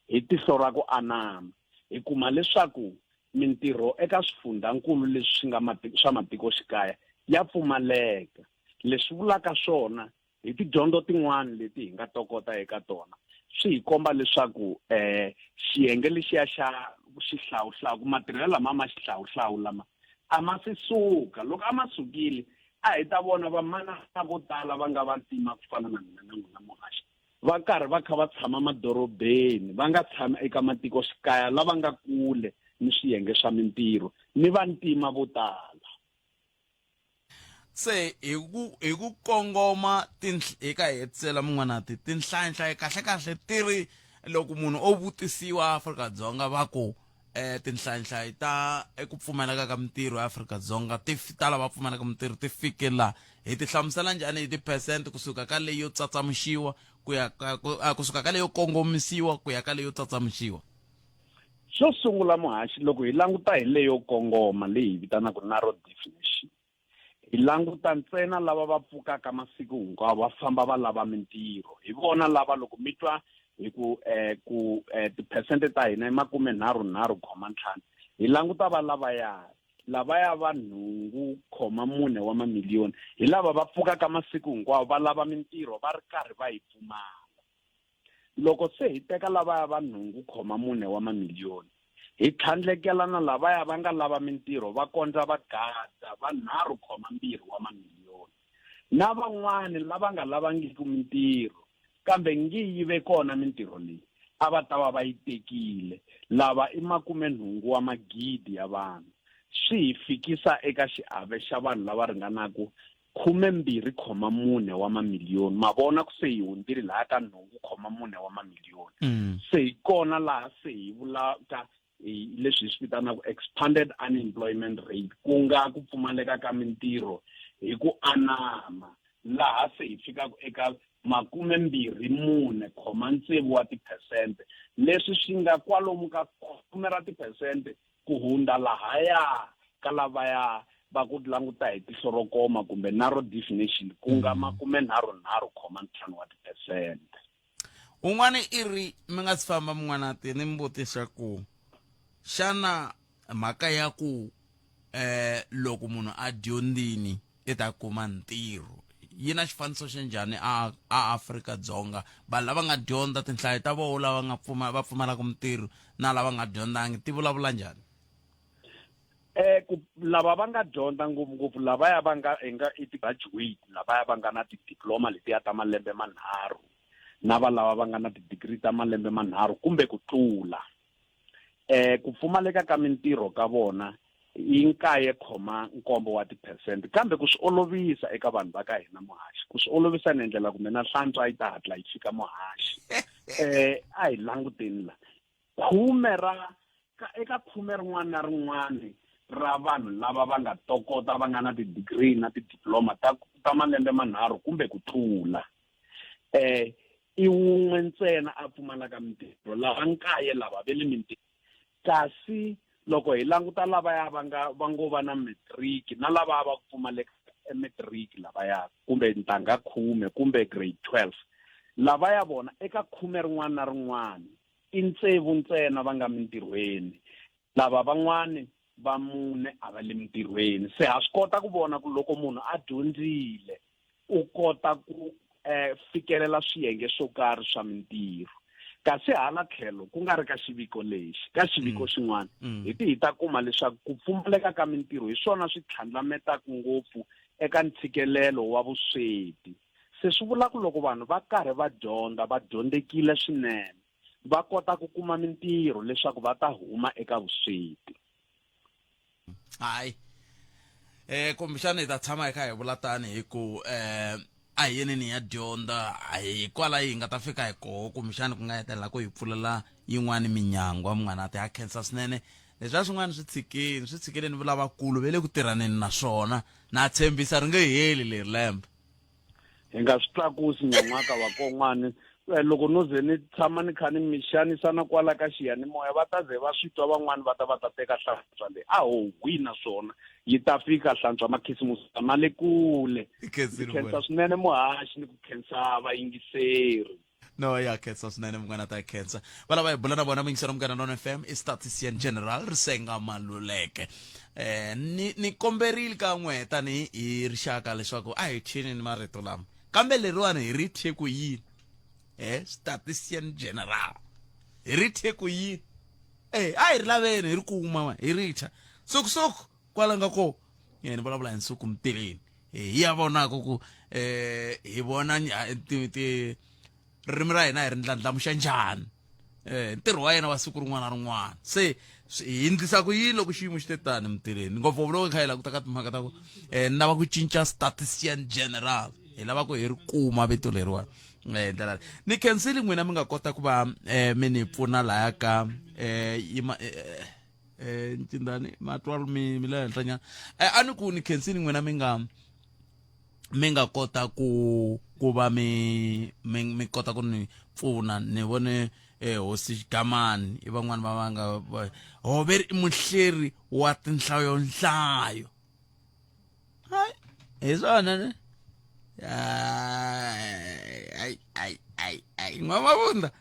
hi tihlo ra ku anama, hi kuma leswaku mintirho eka swifundhankulu leswi swi nga swa matikoxikaya ya pfumaleka. Leswi vulaka swona, hi tidyondzo tin'wana leti hi nga tokota eka tona, swi hi komba leswaku um xiyenge lexiya xa xihlawuhlawu, ku matirhelo lama ma xihlawuhlawu lama a ma se suka. Loko a ma sukile, a hi ta vona vamanana vo tala va nga vantima ku fana na mina na n'wina muhaxi, va karhi va kha va tshama madorobeni, va nga tshami eka matikoxikaya lava nga kule ni swiyenge swa mintirho ni vantima vo tala. Se hi ku hi ku kongoma hi ka hetisela mun'wanati tinhlayanhlayo kahle kahle ti ri loko munhu o vutisiwa Afrika-Dzonga va ku eh tinhlayinhlayi ta eku pfumaleka ka mintirho eAfrika-Dzonga ti ta lava pfumalaka mintirho ti fike la hi ti hlamusela njhani hi ti-percent kusuka ka leyo tsatsamuxiwa ku ya ka kusuka ka leyo kongomisiwa ku ya ka leyo tsatsamuxiwa xo sungula muhaxi loko hi languta hi leyo kongoma leyi hi vitanaka narrow definition hi languta ntsena lava va pfukaka masiku hinkwawo va famba va lava mintirho hi vona lava loko mi twa hi ku eh, ku eh, tiphesente ta hina i makume nharhu nharhu khoma ntlhanu hi languta va lavaya lavaya va nhungu khoma mune wa mamiliyoni hi lava va pfukaka masiku hinkwawo va lava mintirho va ri karhi va yi pfumala Loko se hi teka lavaya va nhungu khoma mune wa mamiliyoni, hi tlhandlekela na lavaya va nga lava mintirho va kondza va gada va nharhu khoma mbirhi wa mamiliyoni, na van'wana lava nga lavangiki mintirho kambe ngi yi ve kona mintirho leyi, a va ta va va yi tekile, lava i makumenhungu wa magidi ya vanhu. Swi hi fikisa eka xiave xa vanhu lava ringanaka 24 khoma mune wa mamiliyoni ma vona ku se hi hundzile laha ka nhungu khoma mune wa mamiliyoni mm. se hi kona laha se hi vulaka leswi hi swi vitanaka expanded unemployment rate ku nga ku pfumaleka ka mintirho hi ku anama laha se hi fikaka eka makumembirhi mune khoma tsevu wa tiphesente leswi swi nga kwalomu ka khume ra tiphesente ku hundza lahaya ka lavaya va ku languta hi tihlo ro koma kumbe narrow definition ku nga mm. makume nharhu nharhu khoma ntlhanu wa tiphesente un'wana i ri mi nga si famba mun'wana ti ni mi vutisa ku xana mhaka ya ku eh loko munhu a dyondzini i ta kuma ntirho yi na xifaniso xa njhani a a Afrika Dzonga vanhu lava nga dyondza tinhlayo ta voho lava nga pfuma va pfumalaka mintirho na lava nga dyondzangi ti vulavula njhani eh ku lava va nga dyondza ngopfungopfu lavaya va nga hi nga i ti-graduate lavaya va nga na ti-diploma letiya ta malembe manharhu na va lava va nga na ti-degree ta malembe manharhu kumbe ku tlula eh ku pfumaleka ka mintirho ka vona yi nkaye khoma nkombo wa tiphesente kambe ku swi olovisa eka vanhu va ka hina muhaxi ku swi olovisa ni endlela kumbe na hlantswa yi ta hatla yi fika muhaxi eh a hi languteni la khume ra ka eka khume rin'wana na rin'wana ra vanhu lava va nga tokota va nga na ti-degree na ti-diploma ta ta malembe manharhu kumbe ku tlula eh i wun'we ntsena a pfumalaka mintirho lava nkaye lava ve le mintirho kasi loko hi languta lavaya va nga va ngo va na matric na lava va pfumaleka matric lavaya kumbe ntangha khume kumbe grade 12 lavaya vona eka khume rin'wana na rin'wana i ntsevu ntsena va nga mintirhweni lava van'wani va mune a va le mintirhweni se ha swi kota ku vona ku loko munhu a dyondzile u kota ku eh, fikelela swiyenge swo karhi swa mintirho kasi hala tlhelo ku nga ri ka xiviko lexi ka xiviko mm. xin'wana mm. hi ti hi ta kuma leswaku ku pfumaleka ka mintirho hi swona swi tlhandlametaka ngopfu eka ntshikelelo wa vusweti se swi vula ku loko vanhu va karhi va dyondza va dyondzekile swinene va kota ku kuma mintirho leswaku va ta huma eka vusweti hayi eh kumbexana hi ta tshama hi kha hi vula tani hi ku eh a hi yeneni ya dyondza hi kwala hi nga ta fika hi koho kumbexana ku nga hetelela ku hi pfulela yin'wani minyangwa munghana ti ha khensa swinene leswiya swin'wana swi tshikeni swi tshikeleni vulavakulu ve le ku tirhaneni na swona na tshembisa ri nge heli leri lembe hi nga swi tlakusi nyan'waka vakon'wani eh, loko no ze ni tshama ni kha ni mi xanisana kwala ka xiyanimoya va ta ze va swi twa van'wani va ta va ta teka hlantswa leyi a ho hwi na swona yi ta fika hlantswa makhisimusi ma le kule khensa swinene muhaxi ni ku khensa vayingiseri no ya khensa swinene munghana ta khensa va lava hi bula na vona muyingiseri munghana non fm i statistician general risenga maluleke eh ni ni komberile kan'we tanihi hi rixaka leswaku a hi thyeni ni marito lama kambe leriwani hi ri thye ku yini eh statistician general hi ri thye ku yini eh a hi ri laveni hi ri kuma hi ri thya sukusuku kwala nga ko ni vulavula hi nsuku mtileni hi ya vonaka ku eh hi vona ti ti ririmi ra hina hi ri ndlandlamuxa njhani eh ntirho wa yena wa siku rin'wana na rin'wana se hi ndlisa ku yini loko xiyimo xi te tani mutirheni ngopfu loko hi kha hi languta ka timhaka ta ku um ni lava ku cinca statistician general hi lava ku hi ri kuma vito leriwani eh ndlela ni khensile n'wina mi nga kota ku va um mi ni pfuna laya ka um yima eh ncindani matwalo mi mi le henhla nyana eh a ni ku ni khensini n'wina mi nga mi nga kota ku ku va mi mi mi kota ku ni pfuna ni vone eh hosi Xigamani i van'wani va va nga hove i muhleri wa tinhlayo nhlayo hayi hi swona ne hayi hayi hayi hayi n'wamavunda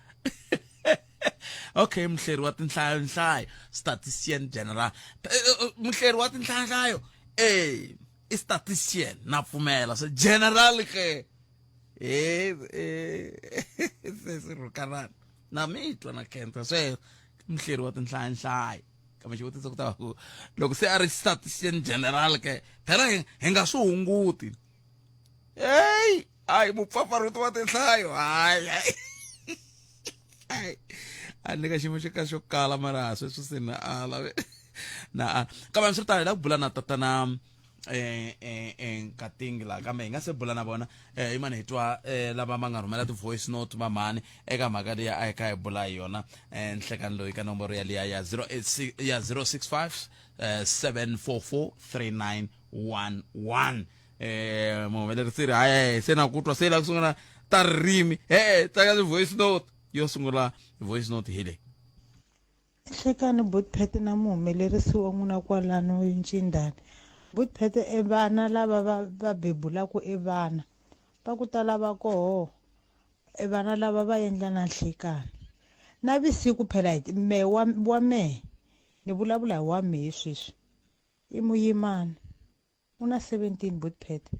okay muhleri wa tinhlayo nhlayo statistician general eh, eh, eh, muhleri wa tinhlayo nhlayo eh i statistician na pfumela so general ke eh eh se se rhukanana na mi twa na khensa sweswo muhleri wa tinhlayo nhlayo kambe xivutiso ku ta va ku loko se a ri statistician general ke phela hi nga swi hunguti heyi hayi mupfapfarhuti wa tinhlayo hayi hayi a ni ka xiyimo xo ka xo kala mara sweswi se na ala na ala kambe swi ri tano hi la ku bula na tatana eh eh eh nkatingi la kambe hi nga se bula na vona eh imani hi twa eh lava va nga rhumela ti-voice note va mhani eka mhaka liya a hi kha hi bula hi yona eh nhlekani loyi ka nomboro ya liya ya 086 ya 065 eh 744 3911 eh muhumelerisi ri hayi se na ku twa se la ku sungula ta ririmi e tsaka ti-voice note yo sungula voice note hi leyi Hlekani Botpet na muhumelerisi wa n'wina kwalano Ncindani. Botpet e vana lava va va bebulaku e vana va ku tala va koho e vana lava va endla na nhlekani na vusiku phela hi mehe wa wa mehe ni vulavula hi wa mehe sweswi i muyimani u na 17 Botpet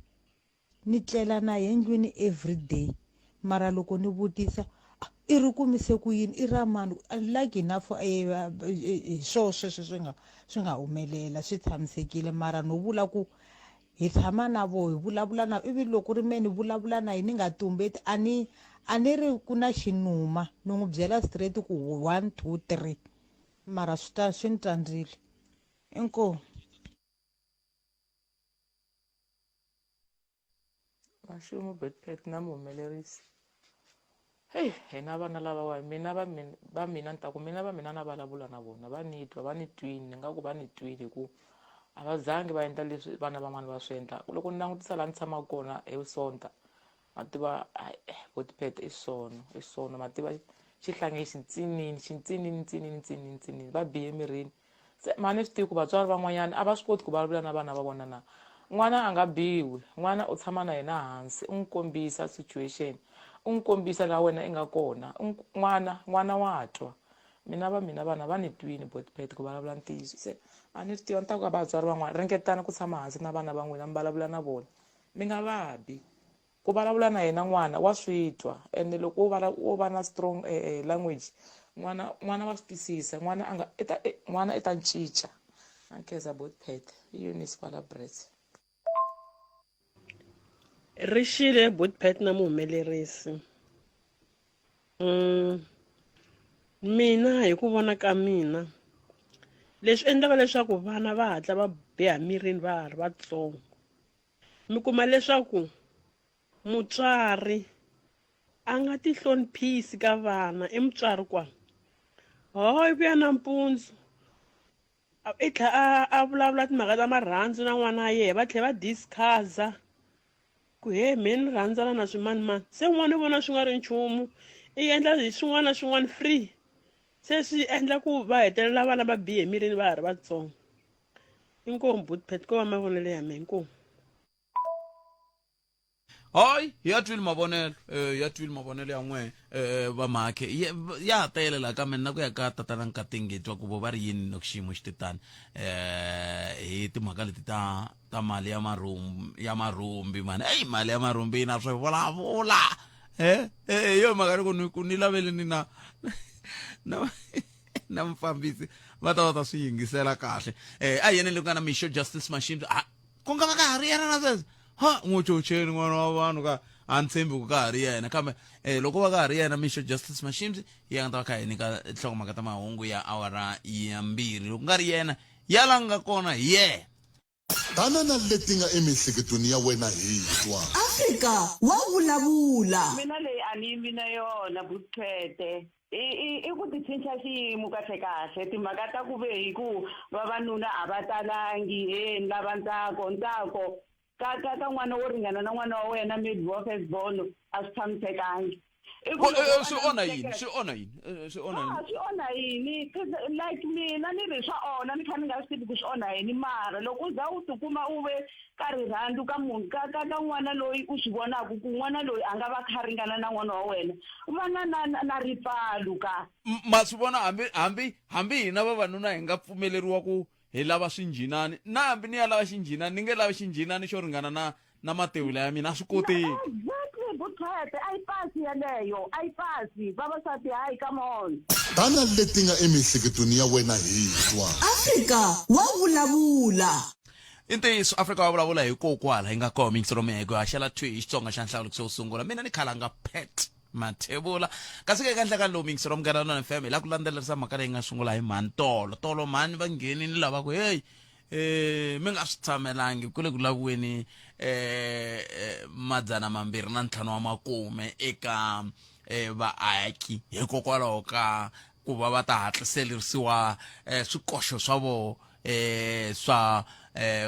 ni tlela na ye ndlwini everyday mara loko ni vutisa ah, i ri kumise ku yini i ra mani like enough eh, eh, hi swoho sweswo swi nga swi nga humelela swi tshamisekile mara no vula ku hi tshama na vo hi vulavula na ivi loko ri me ni vulavula na yi ni nga tumbeti a ni a ni ri ku na xinuma ni n'wi byela straight ku 1 2 3 mara swi ta swi ni tsandzile inkomu Maxumu Botpet na muhumelerisi heyi hina vana lavawa mina va mina va mina ni ta ku mina va mina na vulavula na vona va ni twa va ni twini ni nga ku va ni twile hi ku a va zangi va endla leswi vana van'wani va swi endlaka loko ni langutisa laha ni tshamaka kona hi Sonta ma tiva Botpet i sono i sono ma tiva xihlangi xi ntsinini xi ntsinini ntsinini ntsinini ntsinini va bihe emirini Se mhani ni swi tivi ku vatswari van'wanyana a va swi koti ku vulavula na vana va vona na. N'wana a nga biwi, n'wana u tshama na yena hansi u n'wi kombisa situation, u n'wi kombisa laha wena i nga kona, u n'wi n'wana n'wana wa twa. Mina va mina vana va ni twini Botpet ku vulavula ntiyiso se a ni swi tivi a ni ta ku ka vatswari van'wana ringetani ku tshama hansi na vana va n'wina mi vulavula na vona mi nga va bi. Ku vulavula na yena n'wana wa swi twa ende loko wo va wo va na strong language n'wana n'wana wa swi twisisa n'wana a nga i ta n'wana i ta cinca na nkhensa Botpet i Eunice kwala Brits. Ri xile Botpet na muhumelerisi mina hi ku vona ka mina leswi endlaka leswaku vana va hatla va biha mirini va ha ri vatsongo Mi kuma leswaku mutswari a nga ti hloniphisi ka vana i mutswari kwala ho i vuya nampundzu i tlha a a vulavula timhaka ta marhandzu na n'wana wa yena va tlhela va discuss-a ku he mehe ni rhandzana na swimanimani se n'wana u vona swi nga ri nchumu i endla hi swin'wana na swin'wana free se swi endla ku va hetelela vana va bihe emirini va ha ri vatsongo. Inkomu buti Pat ko va mavonelo ya mina inkomu. Hayi ya twile mavonelo eh ya twile mavonelo ya n'we eh va makhe ya ha tele la kambe na ku ya ka tatana Nkatingi twa ku vo va ri yini loko xiyimo xi te tani eh hi timhaka leti ta ta mali ya marhumbi ya marhumbi mani eyi mali ya marhumbi yi na swi vulavula eh eh yo mhaka loko ni ku ni lavele ni na na na mufambisi va ta va ta swi yingisela kahle eh a yena le ku nga na Misho Justice Machine ah ku nga va ka ha ri yena na sweswi ha n'wi chocheni n'wana wa vanhu ka a ni tshembi ku ka ha ri yena kambe eh loko va ka ha ri yena Misho Justice Mashimzi ya nga ta va kha hi nyika nhlokomhaka ta mahungu ya awara ya mbirhi loko nga ri yena ya la nga kona hi yena Tana na leti nga emiehleketweni ya wena hi twa. Afrika wa vulavula. Mina leyi a ni yimi na yona Butphete. I ku ti cinca xiyimo kahle kahle timhaka ta ku ve hi ku vavanuna a va talangi he ni lava ntsako ntsako ka ka ka n'wana wo ringana na n'wana wa wena maybe wa first born a swi tshamisekangi I ku loko a Swi onha yini languteka- swi onha yini swi onha Ah, yini swi onha yini like mina ni ri swa onha ni kha ni nga swi tivi ku swi onha yini mara loko u za u tikuma u ve ka rirhandzu ka munhu ka ka ka n'wana loyi u swi vonaka ku n'wana loyi a nga va kha ringana na n'wana wa wena va na na na na ripfalo ka Ma swi vona hambi hambi hambi hina vavanuna hi nga pfumeleriwa ku hi lava swinjhinani na hambi ni ya lava xinjhinani ni nge lavi xinjhinani xo ringana na na matewula ya mina a swi koteki. Exactly Butete a yi pasi yeleyo a yi pasi vavasati hayi come on. Tana leti nga emiehleketweni ya wena hi twa. Afrika wa vulavula. I ntiyiso Afrika wa vulavula hikokwala hi nga koho miyingiselo miheko haxela thwi hi Xitsonga xa nhlawulo xo sungula mina ni khalanga Pat Mathebula kasi ke eka nhlekani lowu miyingiselo Munghana Lonene FM hi lava ku landzelerisa mhaka leyi nga sungula hi mhani tolo tolo mhani va nghenini lava ku heyi eh mi nga swi tshamelangi ku le ku laviweni eh 205 wa makume eka eh vaaki hikokwalaho ka ku va va ta hatliselerisiwa eh swikoxo swa voho eh swa eh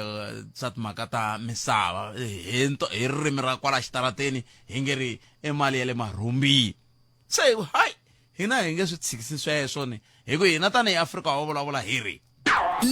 swa timhaka ta misava hi nto hi ririmi ra kwala xitarateni hi nge ri i mali ya le marhumbini se hayi hina hi nge swi tshikisi sweswo ni hi ku hina tanihi Afrika wa vulavula hi ri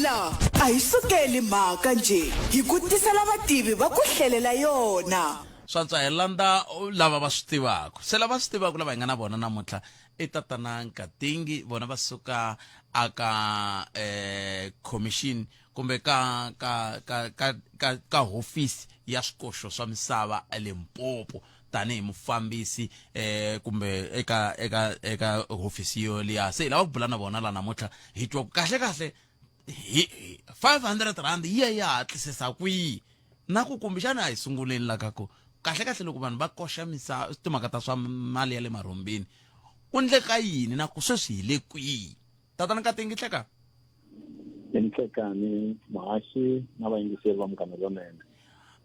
La a hi sukeli mhaka njhe, hi ku tisela vativi va ku hlelela yona. Swantswa hi landza lava va swi tivaka. Se lava swi tivaka lava hi nga na vona namuntlha i tatana Nkatingi, vona va suka aka eh, commission kumbe ka ka ka ka ka, ka hofisi ya swikoxo swa misava eLimpopo tanihi mufambisi eh kumbe eka eka eka hofisi yoliya. Se hi lava ku bula na vona la namuntlha hi twa ku kahle kahle hi 500 rand yi ya yi hatlisisa kwihi na ku kumbexana a hi sunguleni la ka ku kahle kahle loko vanhu va koxa misava timhaka ta swa mali ya le marhumbini ku ndleka yini na ku sweswi hi le kwihi tatana Nkatingi hleka Nhlekani muhaxi na vayingiseri va Munghana Lonene.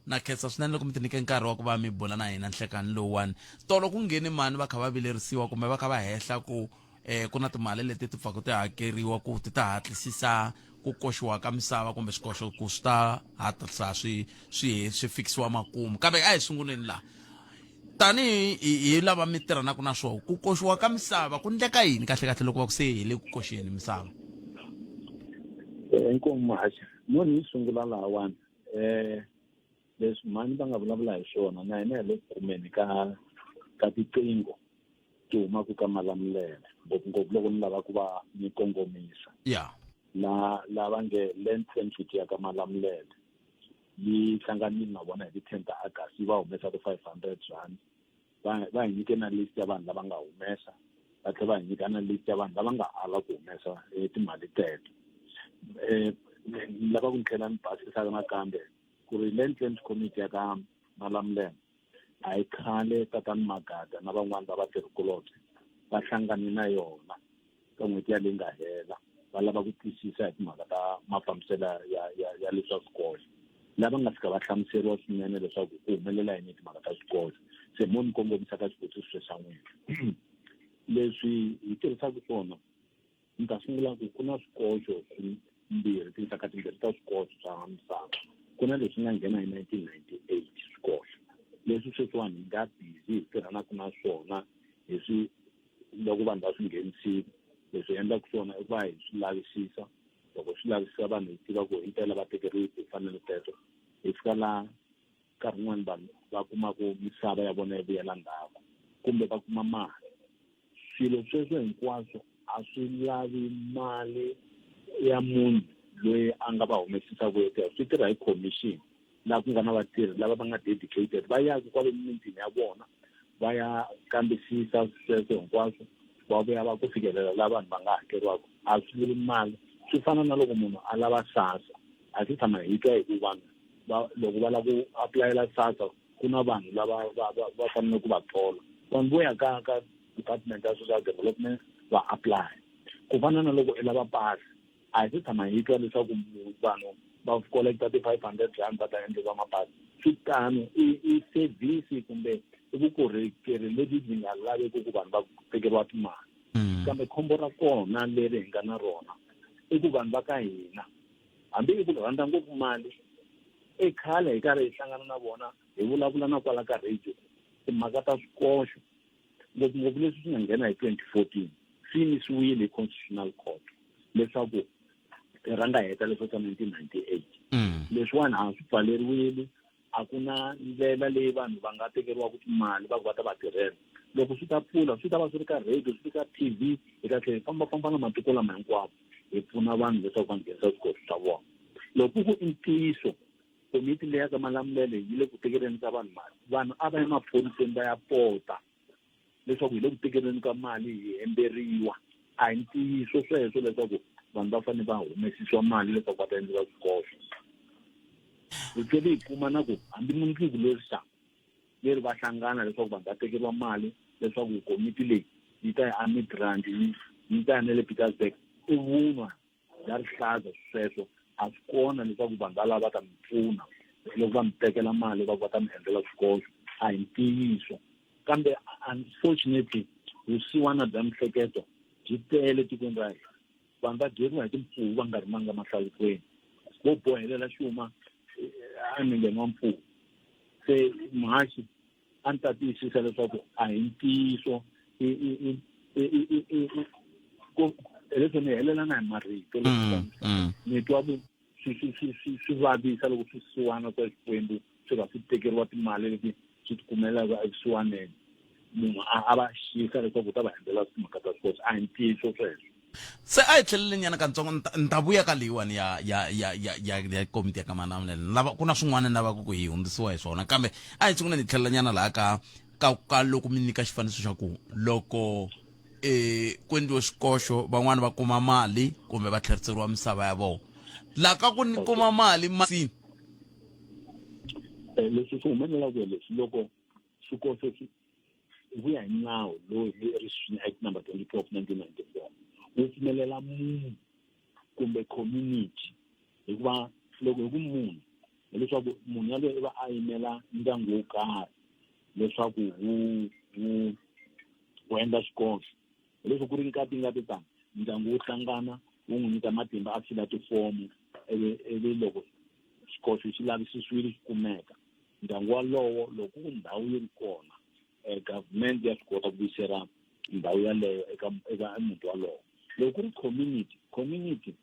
Na khensa swinene loko mi ti nyike nkarhi wa ku va mi bula na hina nhlekani lowuwani. Tolo ku nghene mani va kha va vilerisiwa kumbe va kha va hehla ku eh ku na timali leti ti pfaka ti hakeriwa ku ti ta hatlisisa ku koxiwa ka misava kumbe swikoxo ku swi ta hatlisa swi swi swi fikisiwa makumu kambe a hi sunguleni laha tanihi hi lava mi tirhanaka na swona ku koxiwa ka misava ku ndleka yini kahle kahle loko va ku se hi le ku koxeni misava? Inkomu muhaxi mo ni yi sungula lahawani um leswi mhani va nga vulavula hi swona na hina hi le ku kumeni ka ka tiqingho ti humaka ka Malamulele ngopfungopfu loko ni lava ku va ni kongomisa ya la lava nge land census ya ka Malamulele yi hlanganile na vona hi ti 10 ta August yi va humesa ti 500 rand va va hi nyike na list ya vanhu lava nga humesa va tlhela va hi nyika na list ya vanhu lava nga ala ku humesa timali teto ni lava ku ni tlhela ni basisa nakambe ku ri land claims committee ya ka Malamulele a hi khale tatani Magada na van'wani va vatirhikulobye va hlangane na yona ka n'hweti ya leyi nga hela va lava ku twisisa hi timhaka ta mafambiselo ya ya ya leswa swikoxo lava nga fika va hlamuseriwa swinene leswaku ku humelela yini hi timhaka ta swikoxo se mo ni kongomisa ka xivutiso xa n'wina leswi hi tirhisaka swona ni ta sungula ku ku na swikoxo swimbirhi tinxaka timbirhi ta swikoxo swa misava ku na leswi nga nghena hi 1998 swikoxo leswi sweswiwani hi nga busy hi tirhanaka na swona hi swi loko vanhu va swi nghenisile leswi endlaka swona i ku va hi swi lavisisa loko swi lavisisa vanhu hi tiva ku himpela va tekeriwe timfanelo teto hi fika laha nkarhi wun'wani vanhu va kumaku misava ya vona yi vuyela ndzhaku kumbe va kuma mali swilo sweswo hinkwaswo a swi lavi mali ya munhu loyi a nga va humesisa ku tirha swi tirha hi commission laha ku nga na vatirhi lava va nga dedicated va yaka kwale mimitini ya vona va ya kambisisa sweswo hinkwaswo va vuya va ku fikelela laha vanhu va nga hakeriwaka a swi lavi mali swi fana na loko munhu a lava SASSA a swi tshama hi twa hi ku vanhu va loko va lava ku apulayela SASSA ku na vanhu lava va va va fanele ku va thola vanhu vo ya ka ka department ya social development va apply ku fana na loko i lava pasi a hi se tshama hi twa leswaku vanhu va kolekta ti-500 rand va ta endleriwa mapasi swi tano i i service kumbe i vukorhokeri lebyi byi nga laveki ku vanhu va tekeriwa timali. Kambe khombo ra kona leri hi nga na rona i ku vanhu va ka hina hambi i ku rhandza ngopfu mali i khale hi karhi hi hlangana na vona hi vulavula na kwala ka radio timhaka ta swikoxo ngopfungopfu leswi swi nga nghena hi 2014 swi yimisiwile hi constitutional court leswaku hi rhanga heta leswo swa 1998 leswiwani a swi pfaleriwile a ku na ndlela leyi vanhu va nga tekeriwaka timali va ku va ta va tirhela loko swi ta pfula swi ta va swi ri ka radio swi ri ka TV hi ta tlhela hi fambafamba na matiko lama hinkwawo hi pfuna vanhu leswaku va nghenisa swikoxo swa vona loko ku ku i ntiyiso komiti leya ka malamulele yi le ku tekeleni ka vanhu mali vanhu a va ya maphoriseni va ya pota leswaku hi le ku tekeleni ka mali hi hemberiwa a hi ntiyiso sweswo leswaku vanhu va fanele va humesisiwa mali leswaku va ta endliwa swikoxo hi tlhele hi kuma na ku hambi mundzuku leri xa leri va hlangana leswaku vanhu va tekeriwa mali leswaku komiti leyi yi ta ya amidrand yi ta ya na le petersburg i vunwa bya rihlaza sweswo a swi kona leswaku vanhu va lava va ta mi pfuna loko va mi tekela mali va ku va ta mi endlela swikoxo a hi ntiyiso kambe unfortunately vusiwana bya mihleketo byi tele tikweni ra hina vanhu va dyeriwa hi timpfuvu va nga rimanga mahlalukweni vo bohelela xuma enengeni wa mpfuvu se muhaxi a ni ta tiyisisa leswaku a hi ntiyiso leswi ni helelana hi marito ni twa swi vavisa loko swi siwana kwa xikwembu swi va swi tekeriwa timali leti swi ti kumelaka evusiwaneni munhu a va xisa leswaku u ta va endlela timhaka ta swikoxo a hi ntiyiso sweswo Se a hi tlhelele nyana kantsongo ni ta ni ta vuya ka leyiwani ya ya ya ya ya ya komiti ya ka Malamulele ni lava ku na swin'wana ni lavaka ku hi hundzisiwa hi swona kambe a hi sunguleni hi tlhelela nyana laha ka ka ka loko mi nyika xifaniso xa ku loko eh ku endliwe xikoxo van'wani va kuma mali kumbe va tlheriseriwa misava ya vona la ka ku ni kuma mali masini Eh, leswi swi humelelaka hi leswi loko swikoxo swi hi ku ya hi nawu lowu hi Registration Act number 22 of 1994 wu pfumelela munhu kumbe community hikuva loko hi ku munhu hileswaku munhu yaloye i va a yimela ndyangu wo karhi leswaku wu wu wu endla xikoxo hileswi ku ri nkati ngati tani ndyangu wu hlangana wu n'wi nyika matimba a fila tifomo ivi ivi loko xikoxo xi lavisisiwile xi kumeka ndyangu walowo loko ku ndhawu yi ri kona eh, government ya swi kota ku vuyisela ndhawu yaleyo eka eka muti walowo loko ku ri community community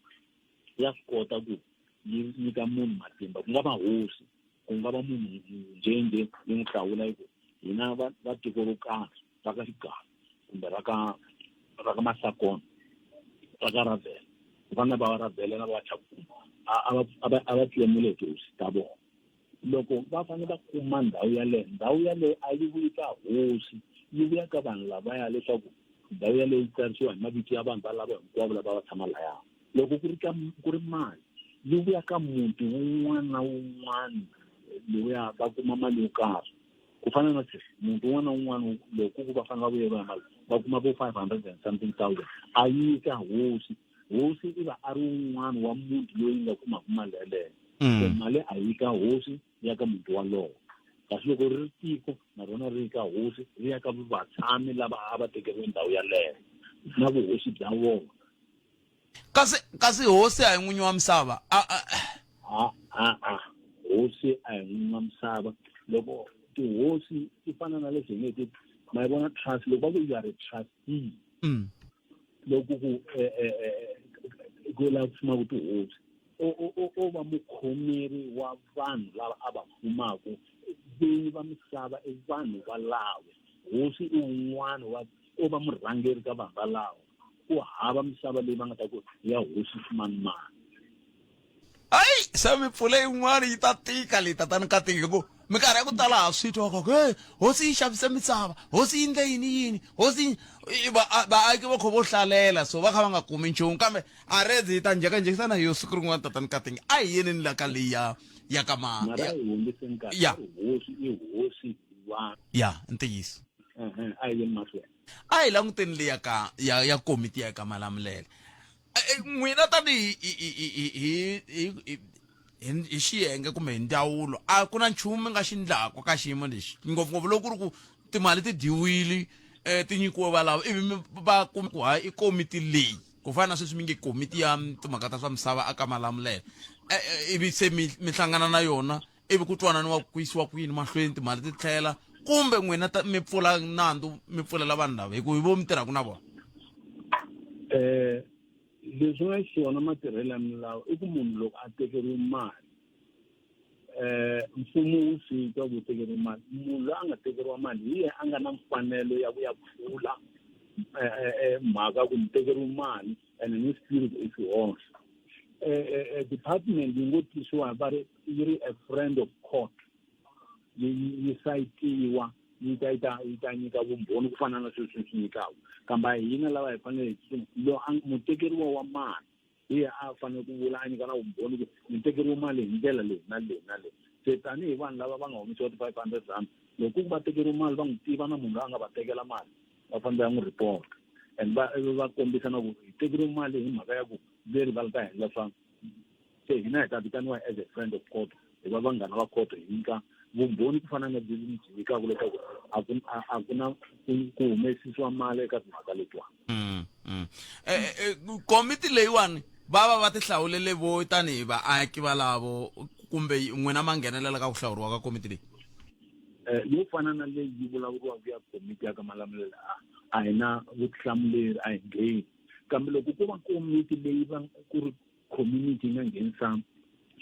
ya swi kota ku yi nyika munhu matimba ku nga va hosi ku nga va munhu njhenjhe yi n'wi hlawula yi ku hina va va tiko ro karhi ra ka xigava kumbe ra ka ra ka masakona ra ka ravhele ku fana na va ravhele na va chakuma a va a va tlemule hi tihosi ta vona loko va fanele va kuma ndhawu yaleyo ndhawu yaleyo a yi vuyi ka hosi yi vuya ka vanhu lavaya leswaku ndhawu yaleyo yi tsarisiwa hi mavito ya vanhu valavo hinkwavo lava va tshama laya loko ku ri ka ku ri mali yi vuya ka muti wun'wana na wun'wana lowuya va kuma mali yo karhi ku fana na sweswi muti wun'wana na wun'wana loko ku va fanele va vuyeriwa hi mali va kuma vo five hundred and something thousand a yi ka hosi hosi i va a ri wun'wana wa muti loyi nga kumaka mali yaleyo so mali a yi ka hosi ya ka muti walowo kasi loko ri ri tiko na rona ri ka hosi ri ya ka vatshami lava a va tekeriwe ndhawu yaleyo na vuhosi bya vona kasi kasi hosi a hi n'winyi wa misava a a a a a hosi a hi n'winyi wa misava loko tihosi ti fana na leswi hi nge ti ma yi vona trust loko va ku you are a trustee loko ku eh, eh, eh, ku lava ku fumaka tihosi o va mukhomeri wa vanhu lava a va fumaka vinyi va misava i vanhu valavo hosi i wun'wana wa o va murhangeri ka vanhu valavo ku hava misava leyi va nga ta ku ya hosi ximanimani ayi se mi pfule yin'wana yi ta tika leyi tatani ka tika ku minkarhi ya ku tala ha swi twa ku hey hosi yi xavise misava hosi yi ndle yini yini hosi vaaki va kho vo hlalela so va kha va nga kumi nchumu kambe a redzi yi ta njhekanjhekisana hi yo siku rin'wana tatani katingi a hi yeni ni la ka leyi ya ya ka ma ya hosi i hosi wa ya ntiyiso a hi yeni mahlweni a hi languteni leyi ya ka ya ya komiti ya ka malamulele n'wina tanihi hi hi hi xiyenge kumbe hi ndzawulo a ku na nchumu mi nga xi ndlaku ka xiyimo lexi ngopfungopfu loko ku ri ku timali ti dyiwile um ti nyikiwe valavo ivi mi va kuma ku hayi i komiti leyi ku fana na sweswi mi nge komiti ya timhaka ta swa misava aka Malamulele eh, eh, ivi se mi mi hlangana na yona ivi ku twananiwa ku yisiwa ku yini mahlweni timali ti tlhela kumbe n'wina mi pfula nandzu mi pfulela vanhu lava hi ku hi vo mi tirhaka na vona eh leswi nga xona matirhelo ya milawu i ku munhu loko a tekeriwe mali eh mfumo wu swi twa ku tekeriwe mali munhu loyi a nga tekeriwa mali hi yena a nga na mfanelo ya ku ya pfula eh, eh, eh, mhaka ku ni tekeriwe mali and ni swi tivi ku i xihoxo department yi ngo tisiwa va ri yi ri a friend of court yi yi sayitiwa yi ta yi ta yi ta nyika vumbhoni ku fana na sweswi swi nyikaka kambe a hi hina lava hi fanele hi tsutsuma loyi a mutekeriwa wa mali hi yena a fanele ku vula a nyika na vumbhoni ku ni tekeriwe mali hi ndlela leyi na leyi na leyi se tanihi vanhu lava va nga humesiwa ti-five hundred rand loko ku va tekeriwe mali va n'wi tiva na munhu loyi a nga va tekela mali va fanele va n'wi report and va va kombisa na ku hi tekeriwe mali hi mhaka ya ku leri va ta endla swa se hina hi ta vitaniwa as a friend of court hi va vanghana va court hi nyika vumbhoni ku fana na lebyi byi nyikaka leswaku a ku a ku na ku humesisiwa mali eka timhaka letiwani mm, mm. Eh, eh, komiti leyiwani va va va tihlawulele vo tanihi vaaki valavo kumbe n'wina ma nghenelela ka ku hlawuriwa ka komiti leyi eh, yo fana na leyi yi vulavuriwaka ya komiti ya ka Malamulele a hi na vutihlamuleri a hi ngheni kambe loko ko va komiti leyi va ku ri community yi nga nghenisa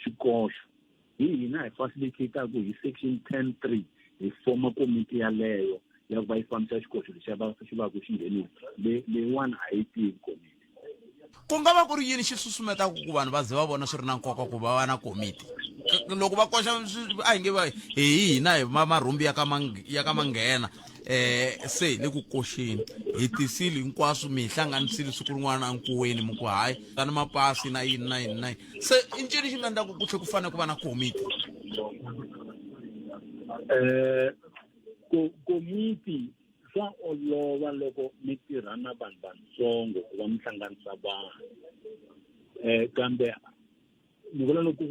xikoxo hi hina hi facilitataka hi section 10.3 hi foma komiti yaleyo ya ku va yi fambisa xikoxo lexiya va xi va ku xi nghenile leyiwani a yi tivi komiti ku nga va ku ri yini xi susumetaka ku vanhu va ze va vona swi ri na nkoka ku va va na komiti loko va koxa a hi nge va hi hina hi marhumbi ya ka ya ka manghena eh se hi le ku koxeni hi tisile hinkwaswo mi hi hlanganisile siku rin'wana enkuweni mi ku hayi tani mapasi na yini na yini na yini se i ncini xi nga endlaku ku tlhe ku fanele ku va na komiti eh komiti swa olova loko mi tirha na vanhu vatsongo ku va mi hlanganisa vanhu um kambe ni vula loko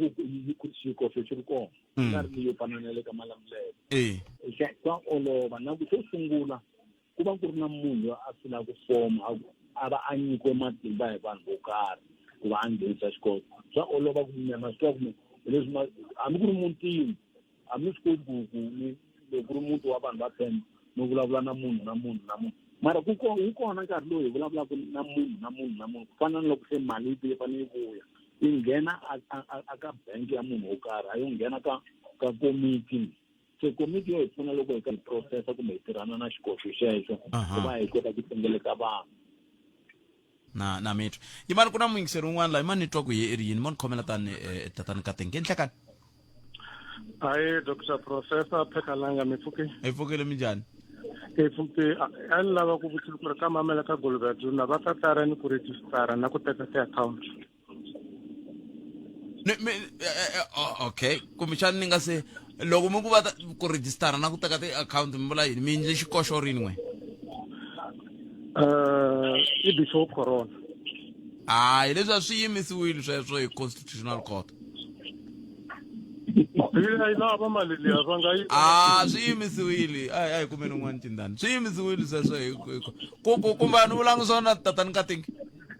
ku xikoxo xi ri kona ku nga ri leyo fana na le ka Malamulele swa olova na ku xo sungula ku va ku ri na munhu loyi a filaka fomo a va a nyikiwe matimba hi vanhu vo karhi ku va a nghenisa xikolo swa olova ku mina swi tiva ku leswi hambi ku ri mutini a mi swi koti ku ku mi loko ku ri muti wa vanhu va ten mi vulavula na munhu na munhu na munhu mara ku ko wu kona nkarhi lowu hi vulavulaka na munhu na munhu na munhu ku fana na loko se mali yi yi fanele yi vuya yi nghena a ka bank ya munhu wo karhi a yo nghena ka ka komiti se komiti yo hi pfuna loko hi ka hi processa kumbe hi tirhana na xikoxo xexo ku va hi kota ku hlengeleta vanhu na na mitwa yimani ku na muyingiseri un'wana la yimani ni twa ku hi ri yini mo ni khomela tani eh, tatani kateng nhlekani hayi dr professor phekalanga mi pfuke hi pfukile minjhani hi pfuke a ni lava ku vutisa ku ri ka mamela ka golobaduna va ta tsara ni ku rejistara na ku teka ti-account ni mi eh, eh, oh, okay kumbexani ni nga se loko mi ku va ku rejistara na ku teka ti-akhawunti mi vula yini mi endle xikoxo rini n'we um i before corona hayi leswi a swi yimisiwile sweswo hi constitutional court yi lava mali liya va nga yi a swi yimisiwile a a hi kumeni un'wana cindani swi yimisiwile sweswo hi ku ku kumbe a ni vulanga swona tatani katingi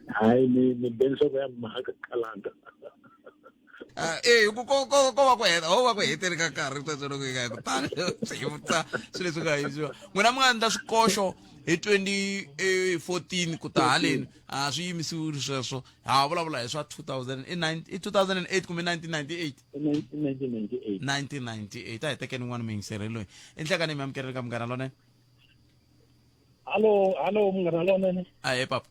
hayi ni ni be nhloko ya mhaka kalanga Ah, eh ku ko ko ko va ku heta ho va ku heteni ka nkarhi sweswo loko hi nga heta tani swi vutisa swilo leswi nga yisiwa n'wina mi nga endla swikoxo hi 2014 ku ta haleni a swi yimisiwile sweswo ha vulavula hi swa 2000 i 2008 kumbe 1998 1998 1998 a hi tekeni n'wana muyingiseri loyi i nhlekani mi amukeleni ka munghana lonene Hallo, hallo munghana lonene. Ahee papa.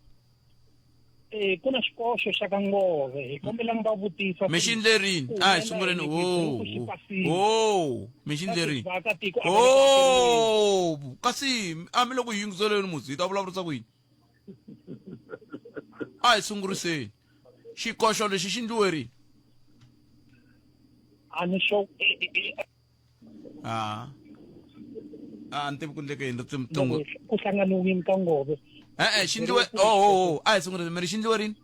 Eh ku na xikoxo xa ka Ngove, hi kombela mi va vutisa. Mi xi endle rini? A hi sunguleni. Oh. Oh, mi xi endle rini? Oh, kasi a mi le ku yingiseleni musi hi ta vulavurisa ku yini? A hi sunguriseni. Xikoxo lexi xi endliwe rini? A ni sure a a ni tivi ku ndleke yini riqingho ku hlanganiwini ka ngove e-e xi ndliwe oh, oh, oh. a hi sungule mi ri xi ndliwe rini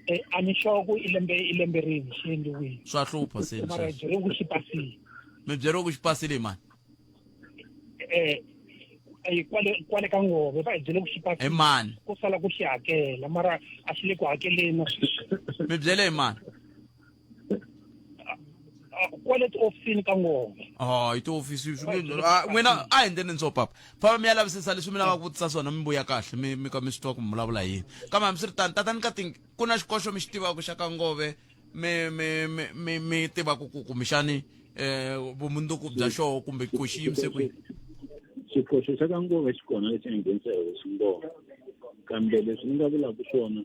eh, a ni sure ku i lembe i lembe rini xi endliwile swa hlupha se mara byeriwe ku xi pasile mi byeriwe ku xi pasile hi mani eh Eh, kwale kwale ka ngove va hi byele ku xi Hi mani? ku sala ku xi hakela mara a xi le ku hakeleni na sweswi Mi byele hi mani? Ah, kwale tiofisini ka ngove Oh, hi tiofisi swi nge ah, n'wina a hi endleni ndzo papa. Papa mi ya lavisisa leswi mi lavaka ku vutisa swona mi vuya kahle mi mi ka mi swi twa ku mi vulavula hi yini. Kambe hambiswiritano tatani Katingi ku na xikoxo mi xi tivaka xa ka ngove mi mi mi mi mi tivaka ku kumbexani eh vumundzuku bya xoho kumbe ku xi yimise kwihi. Xikoxo xa ka ngove xi kona lexi nga nghenisa hi hosi ngove kambe leswi ni nga vulaka swona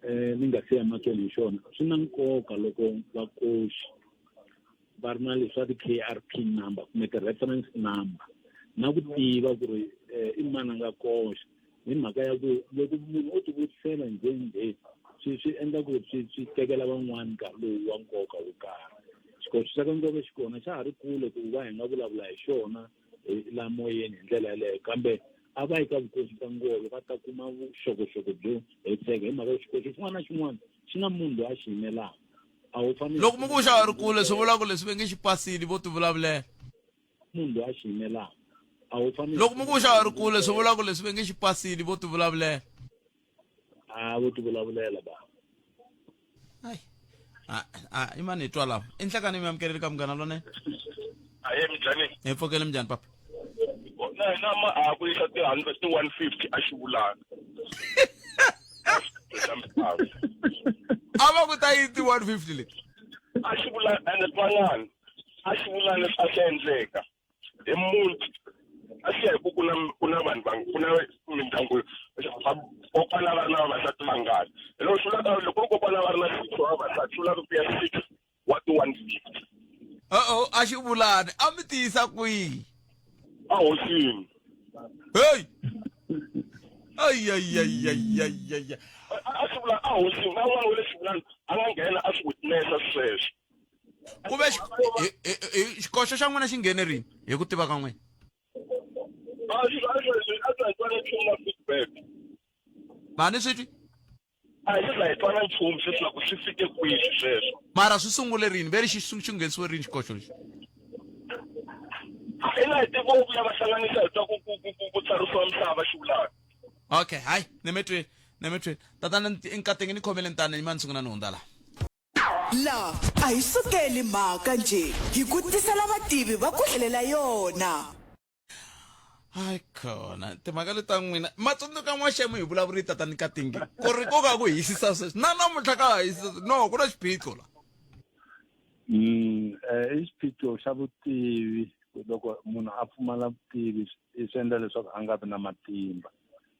um ni nga si ya mahlweni hi xona swi na nkoka loko vakoxi va ri na leswa ti-K_R_P number kumbe ti-reference number na ku tiva ku ri um i mani a nga koxa hi mhaka ya ku loko munhu o tivutisela njhenjhe swi swi endla ku swi swi tekela van'wani nkarhi lowu wa nkoka wo karhi xikoxo xa ka ngove xi kona xa ha ri kule ku va hi nga vulavula hi xona laha moyeni hi ndlela yeleyo kambe a va yi ka vukosi ka ngove va ta kuma vuxokoxoko byo hetiseka hi mhaka xikoxo xin'wana na xin'wana xi na munhu loyi a xi yimelaka a wu fanele Loko mi ku xa ha ri kule swi vula ku leswi va nge xi pasile vo tivulavulela. Munhu loyi a xi yimelaka a wu fanele Loko mi ku xa ha ri kule swi vula ku leswi va nge xi pasile vo tivulavulela. A vo tivulavulela ba. Ai. A a i mani hi twa lava. I nhlekani mi amukeleli ka munghana lonene. Ahe minjhani? Hi pfukele minjhani papa? Na hina ma ha ku yisa ti 100 ti 150 a xi vulanga. A va ku ta yi ti 150 leti. A xi vula ende twanani. A xi vula leswi a swi endleka. Hi muti a swi ya hi ku ku na ku na vanhu va ku na mindyangu kokwana va ri na vavasati vangani. Hi loko swi vulaka loko ri kokwana va ri na six wa vavasati swi vula ku ya six wa ti 150. Uh-oh, a xi vulani a mi tiyisa kwihi? A hosini. Hey! Ayayayayayaya. A swi vula a hosini na un'wana wa le xivulani a nga nghena a swi witnessa sweswo. Ku ve xikoxo xa n'wina xi nghene rini hi ku tiva ka n'wina? A swi a swi a swi a twana nchumu na feedback. Mhani swi twi? A hi se za hi twana nchumu sweswi la ku swi fike kwihi sweswo. Mara swi sungule rini? Ve ri xi xi nghenisiwe rini xikoxo lexi? Ina hi tiva vo vuya va hlanganisa hi twa ku ku ku ku tsarisiwa misava xivulana. Okay, hayi ni mi twile, ni mi twile. Tatana Nkatenge ni khomele ntana ni mani sungula ni hundza la. La a hi sukeli mhaka njhe hi ku tisela vativi va ku hlelela yona. Hayi khona timhaka leti ta n'wina ma tsundzuka n'waxemu hi vulavuri tatani Katingi ku ri ko ka ku hisisa sweswi na namuntlha ka ha hisisa no ku na xiphiqo la. I xiphiqo xa vutivi loko munhu a pfumala vutivi swi endla leswaku a nga vi na matimba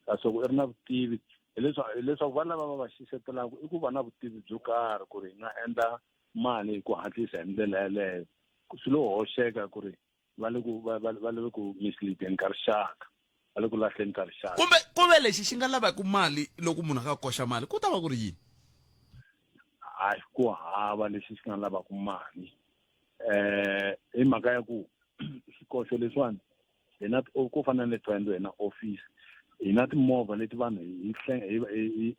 kasi loko i ri na vutivi hileswaku hileswaku va lava va va xisetelaka i ku va na vutivi byo karhi ku ri hi nga endla mali hi ku hatlisa hi ndlela yeleyo swi lo hoxeka ku ri va le ku va va va le ku misleadeni ka rixaka va le ku lahleni ka rixaka kumbe ku ve lexi xi nga lavaka mali loko munhu a ka koxa mali ku ta va ku ri yini hayi ku hava lexi xi nga lavaka mali eh hi mhaka ya ku swikoxo leswiwani hi na ku fana na le Thohoyandou hi na office hi na timovha leti vanhu hi hi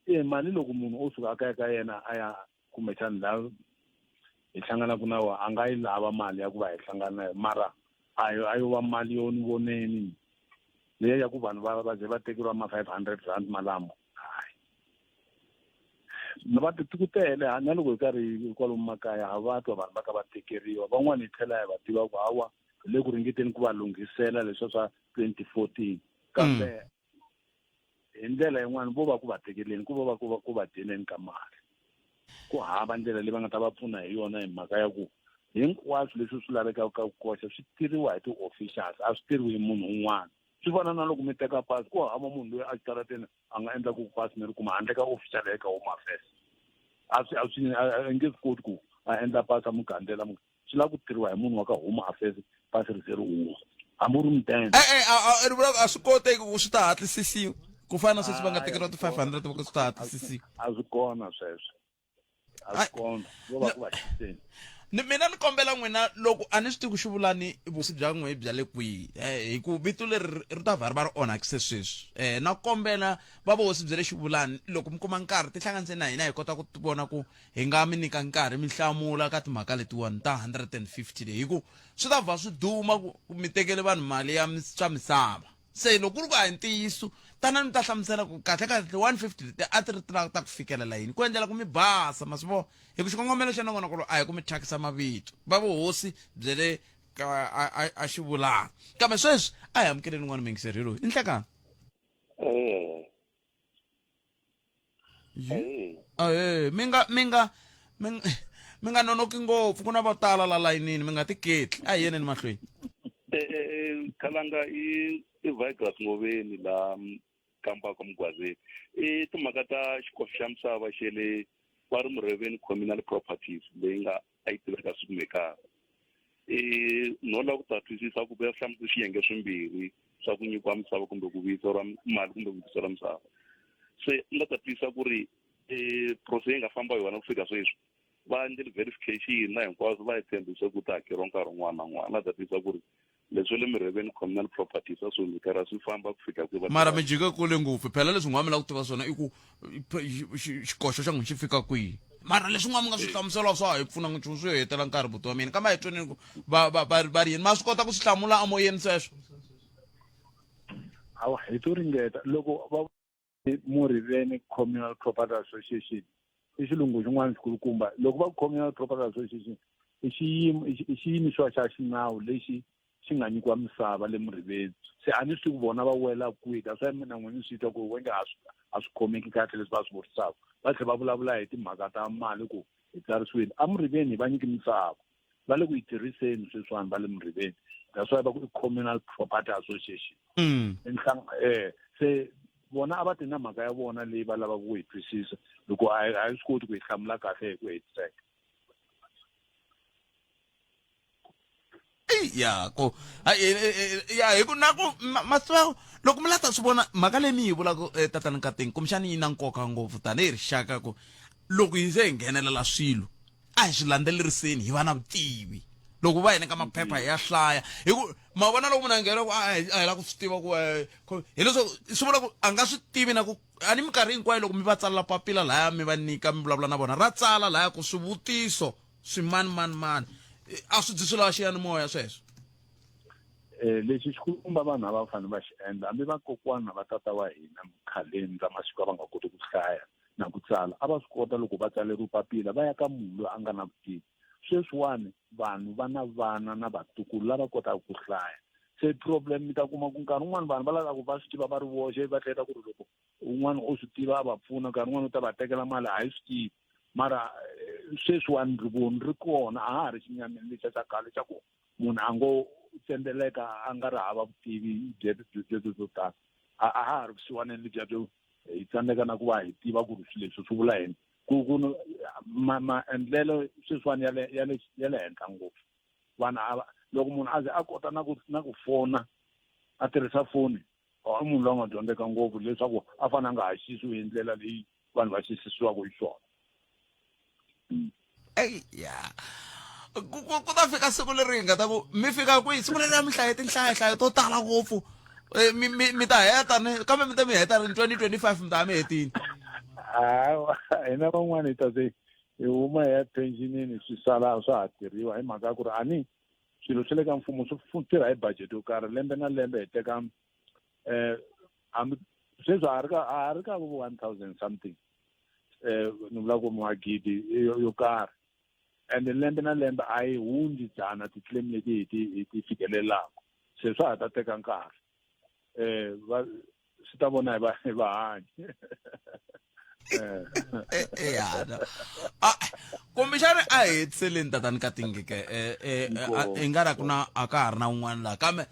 hi mali loko munhu o suka a kaya ka yena a ya kumbexana laha hi hlanganaka na wona a nga yi lava mali ya ku va hi hlangana na yona mara a yo a yo va mali yo ni voneni leya ya ku vanhu va va ze va tekeriwa ma 500 rand malamo hayi va ti ku tele na loko hi karhi kwalomu makaya ha va twa vanhu va ka va tekeriwa van'wani hi tlhela hi va tiva ku hawa hi le ku ringeteni ku va lunghisela leswiya swa 2014 kambe hi ndlela yin'wana vo va ku va tekeleni ku va ku va ku va dyeleni ka mali ku hava ndlela leyi va nga ta va pfuna hi yona hi mhaka ya ku hinkwaswo leswi swi lavekaka ka ku koxa swi tirhiwa hi ti-officials a swi tirhiwi hi munhu un'wana swi fana na loko mi teka pasi ku hava munhu loyi a xitarateni a nga endla ku pasi mi ri kuma handle ka official ya ka home affairs a swi a swi a nge swi koti ku a endla pasi a mugandela swi lava ku tirhiwa hi munhu wa ka home affairs pasi ri ze ri huma hambi u ri mudende e-e ri vula ku a swi koteki ku swi ta hatlisisiwa ku fana na sweswi va nga tekeriwa ti-500 va ku swi ta hatlisisiwa a swi kona sweswo a swi kona vo va ku va xiseni ni mina ni kombela n'wina loko a ni swi tivi ku xi vulani vusi bya n'we bya le kwihi eh, hi ku vito leri ri ta vha ri va ri onhakise sweswi um na kombela va vuhosi bya le xivulani loko mi kuma nkarhi tihlanganise na hina hi kota ku vona ku hi nga mi nyika nkarhi mi hlamula ka timhaka letiwani ta 150 leyi hi ku swi ta vha swi duma ku mi tekele vanhu mali ya swa misava. Se loko ku ri ku a hi ntiyiso, tanani mi ta hlamusela ku kahle-kahle ti-150 leti a ti ri ti lava ta ku fikelela yini, ku endlela ku mi basa. Ma swi vona? Hi ku xikongomelo xa nongonoko lowu a hi ku mi thyakisa mavito. Va vuhosi bya le ka a, a, a xivulana. Kambe sweswi a hi amukeleni un'wana muyingiseri hi loyi. I nhlekani. Eh. Eh. Ahee, mi nga mi nga mi nga mi nga nonoki ngopfu ku na vo tala la layinini mi nga tiketli a hi yeneni mahlweni Eh, eh, eh, Khalanga i i Vigrous Ngoveni la kambaka Mugwazeni. I timhaka ta xikoxo xa misava xe le va ri Murheveni Communal Properties leyi nga a yi tiveka siku mekaya. I no lava ku ta twisisa ku va hlamusela swiyenge swimbirhi swa ku nyikiwa misava kumbe ku vuyiseriwa mali kumbe ku vuyiseriwa misava. Se ni nga ta twisisa ku ri process yi nga famba yona ku fika sweswi va endlile verification na hinkwaswo va yi tshembise ku ta hakeriwa nkarhi wun'wana na wun'wana. Na ta twisisa ku ri leswi le Murheveni Communal Properties a swi hundzuka swi famba ku fika kwihi. Mara mi jike kule ngopfu phela leswi n'wa mi lava ku tiva swona i ku xikoxo xa n'wina xi fika kwihi mara leswi n'wa mi nga swi hlamusela swa ha hi pfuna nchumu swi hetela nkarhi buti wa mina kambe a hi tweneni ku va va va va ri yini ma swi kota ku swi hlamula emoyeni sweswo hawa hi to ringeta loko va Murhiveni Communal Property Association i xilungu xin'wana xikulukumba loko va Communal Property Association i xiyimo i xiyimiso xa xinawu lexi xi nga nyikiwa misava le Murhiveni se a ni swi tivi vona va wela kwihi that's why mina n'wini swi twa ku wenge a swi a swi khomeki kahle leswi va swi vurisaka va tlhela va vulavula hi timhaka ta mali ku hi tsarisiwile a Murhiveni hi va nyiki misava va le ku yi tirhiseni sweswiwani va le Murhiveni that's why va ku i Communal Property Association se vona a va ti na mhaka ya vona leyi va lavaka ku yi twisisa loko a hi swi koti ku yi hlamula kahle hi ku hetiseka ya ku ya hi ku na ku ma swi loko mi la ta swi vona mhaka leyi mi yi vulaka tatana Nkateng kumbexani yi na nkoka ngopfu tanihi rixaka ku loko hi ze hi nghenelela swilo a hi swi landzeleriseni hi va na vutivi loko va hina ka maphepha hi ya hlaya hi ku ma vona loko munhu a nghena ku a hi lava ku swi tiva ku hileswaku swi vula ku a nga swi tivi na ku a ni minkarhi hinkwayo loko mi va tsalela papila laya mi va nyika mi vulavula na vona ra tsala laya ku swivutiso swi mani mani mani a swi byi swi lava xiyanimoya sweswo Lexi xikulukumba vanhu a va fanele va xi endla hambi vakokwana va tata wa hina khaleni ra masiku a va nga koti ku hlaya na ku tsala a va swi kota loko va tsaleriwe papila va ya ka munhu loyi a nga na vutivi sweswiwani vanhu va na vana na vatukulu lava kotaka ku hlaya se problem mi ta kuma ku nkarhi wun'wani vanhu va lava ku va swi tiva va ri voxe va hleketa ku ri loko un'wana o swi tiva a va pfuna nkarhi wun'wani u ta va tekela mali a hi swi tivi mara sweswiwani rivoni ri kona a ha ha ri xinyamini lexiya xa khale xa ku munhu a ngo tsendzeleka a nga ri hava vutivi byebyo byo tala a ha ha ri vusiwaneni lebyiya byo hi tsandzeka na ku va hi tiva ku ri swilo leswi swi vula yini ku ku maendlelo sweswiwani ya le ya le ya le henhla ngopfu vanhu a loko munhu a ze a kota na ku na ku fona a tirhisa foni i munhu loyi a nga dyondzeka ngopfu leswaku a fanele a nga ha xisiwi hi ndlela leyi vanhu va xisisiwaka hi swona Ey ya ku ku ku ta fika siku leri hi nga ta ku mi fika kwihi siku leri mi hlaye tinhlayahlaya to tala ngopfu mi mi mi ta heta ni kambe mi ta mi heta rini 2025 mi ta mi hetini hawa hina van'wana hi ta se hi huma hi ya pensionini swi sala swa ha tirhiwa hi mhaka ya ku ri a ni swilo swa le ka mfumo swi tirha hi budget yo karhi lembe na lembe hi teka hambi sweswi a ha ri ka vo 1000 something ni vula ku magidi yo karhi ende lembe na lembe a yi hundzi dzana ti-claim leti hi ti hi ti fikelelaka se swa ha ta teka nkarhi va swi ta vona hi va hi vahanyi yana kumbexana a hi hetiseleni tatani Katingi ke i nga ri a ku na a ka ha ri na un'wana laha kambe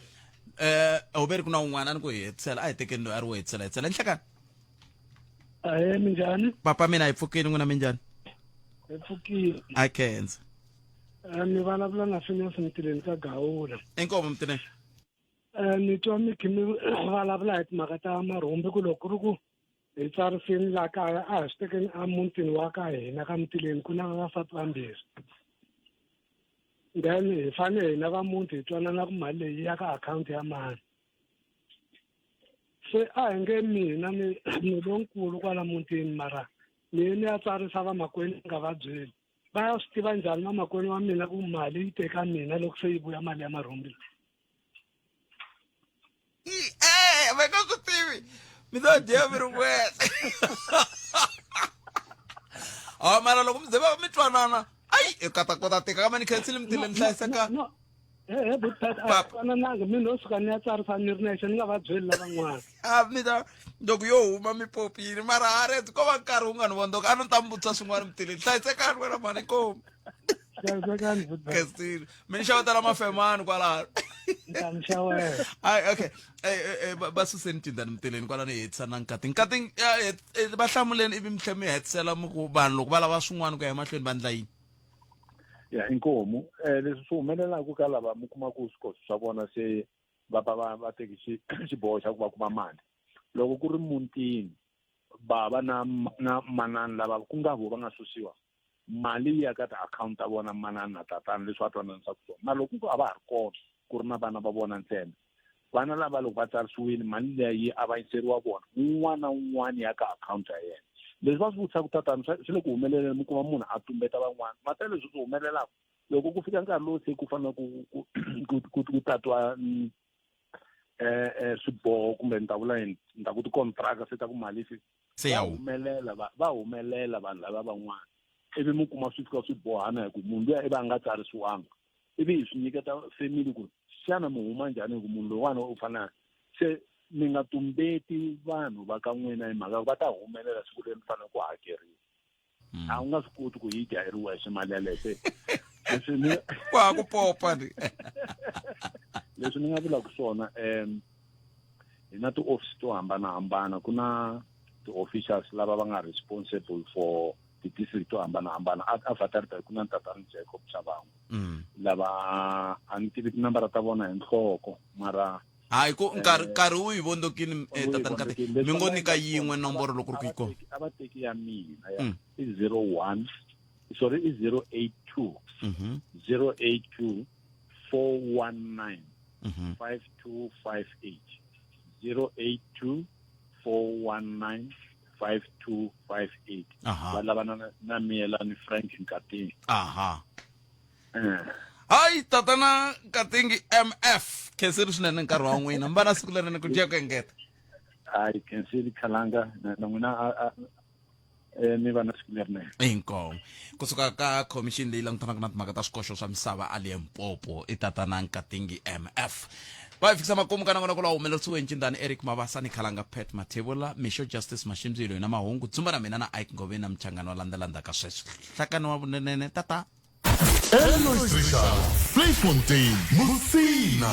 u ve ri ku na un'wana a ni ku hi hetisela a hi tekeni loyi a ri wo hetisela hetisela nhlekani Ahee minjhani? Papa mina hi pfukile n'wina minjhani? Hi pfukile. A khensa. Mi vulavula na Phineas Mtileni ka Gawula. Inkomu Mtileni. Ni twa mi kha mi vulavula hi timhaka ta marhumbi ku loko ku ri ku hi tsarisini laha kaya a hi swi tekeni emutini wa ka hina ka Mtileni ku na vavasati vambirhi. Then hi fanele hina va muti hi twanana ku mali leyi yi ya ka akhawunti ya mani. Se a hi nge mina ni ni lonkulu kwala mutini mara ni ye ni ya tsarisa vamakwenu ni nga va byeli va ya swi tiva njhani vamakwenu wa mina ku mali yi teka mina loko se yi vuya mali ya marhumbi. tivi mi ta dya mi ri wexe a mara loko mi ze va mi twanana ayi i kata kota tika kambe ni khensile mi tile ni hlayiseka he butwanananga mi no suka ni ya tsarisa ni ri nexe ni nga va byeli lavan'wana a mi ta loko yo huma mi popile mara a ri ko va nkarhi wu nga ni vondoka a ni ta mi vutisa swin'wana mi tile hlayisekani wena mhani inkomu hlayisekani khensile mi ni xavetela mafemani kwalano ai okay va suseni tindani mitileni kwalano hi hetisa na nkati nkati va hlamuleni ivi mi tlhe mi hetisela mi ku vanhu loko va lava swin'wana ku ya emahlweni va ndla yini ya inkomu um leswi swi humelelaka ka lava mi kuma ku swikoxo swa vona se va va va va teki xiboho xa ku va kuma mali loko ku ri mutini bava na na manani lava ku nga vo va nga susiwa mali yi ya ka tiakhawunti ta vona manani na tatana leswi va twananisaka swona na loko ku a va ha ri kona ku ri na vana va vona ntsena vana lava loko va tsarisiwile mali liya yi avanyiseriwa vona un'wana na un'wana ya ka akhawunti ya yena leswi va swi vutisaka tatana swi le ku humeleleni mi kuma munhu a tumbeta van'wana mata leswi swi humelelaka loko ku fika nkarhi lowu se ku fanele ku ku ku ku tatiwa mm, eh, eh swiboho kumbe ni ta vula yini ni ta ku tikontraka se ta ku mali se se ya humelela va va humelela vanhu lava van'wana ivi mi kuma swi fika swi bohana hi ku munhu luya i va a nga tsarisiwanga ivi hi swi nyiketa family ku xana mi huma njhani hi ku munhu loyiwani u fanele se mi nga tumbeti vanhu va ka n'wina hi mhaka va ta humelela siku leri mi fanele ku hakeriwa mm. a wu nga swi koti ku yi dya hi ri wexe mali yaleyo se leswi ni kwa ku popa ni leswi ni nga vulaka swona um hi na ti-office to hambanahambana ku na ti-officials lava va nga responsible for ti-district to hambanahambana a Waterberg ku na tatana Jacob Shabangu mm. lava a ni tivi tinambara ta vona hi nhloko mara hayi ku nkarhi eh, nkarhi wu hi vondzokini eh, tatani kati mi ngo nyika yin'we nomboro loko ri ku yi kona a va teki ya mina ya mm. i 01 sorry i 082 082 419 5258 082 419 5258 va lavana na miyelani Frank Nkatini aha eh. Hayi tatana Nkatingi MF khensile swinene nkarhi wa n'wina mi va na siku lerinene ku dya ku engeta hayi khensile khalanga na n'wina eh, mi va na siku lerinene inkomu kusuka ka khomixini leyi langutanaka na timhaka ta swikoxo swa misava a Limpopo i tatana Nkatingi MF va hi fikisa makumu ka nongonoko lowu humelerisiwe ncindani Eric Mabasa ni Khalanga Pat Mathebula Misho Justice Mashimbyilo hi na mahungu dzumba na mina na Ike Ngoveni na Mchangani wa landzelandaka sweswi hlakani wa vunenene tata Elois Richard, Vleifontein, Musina.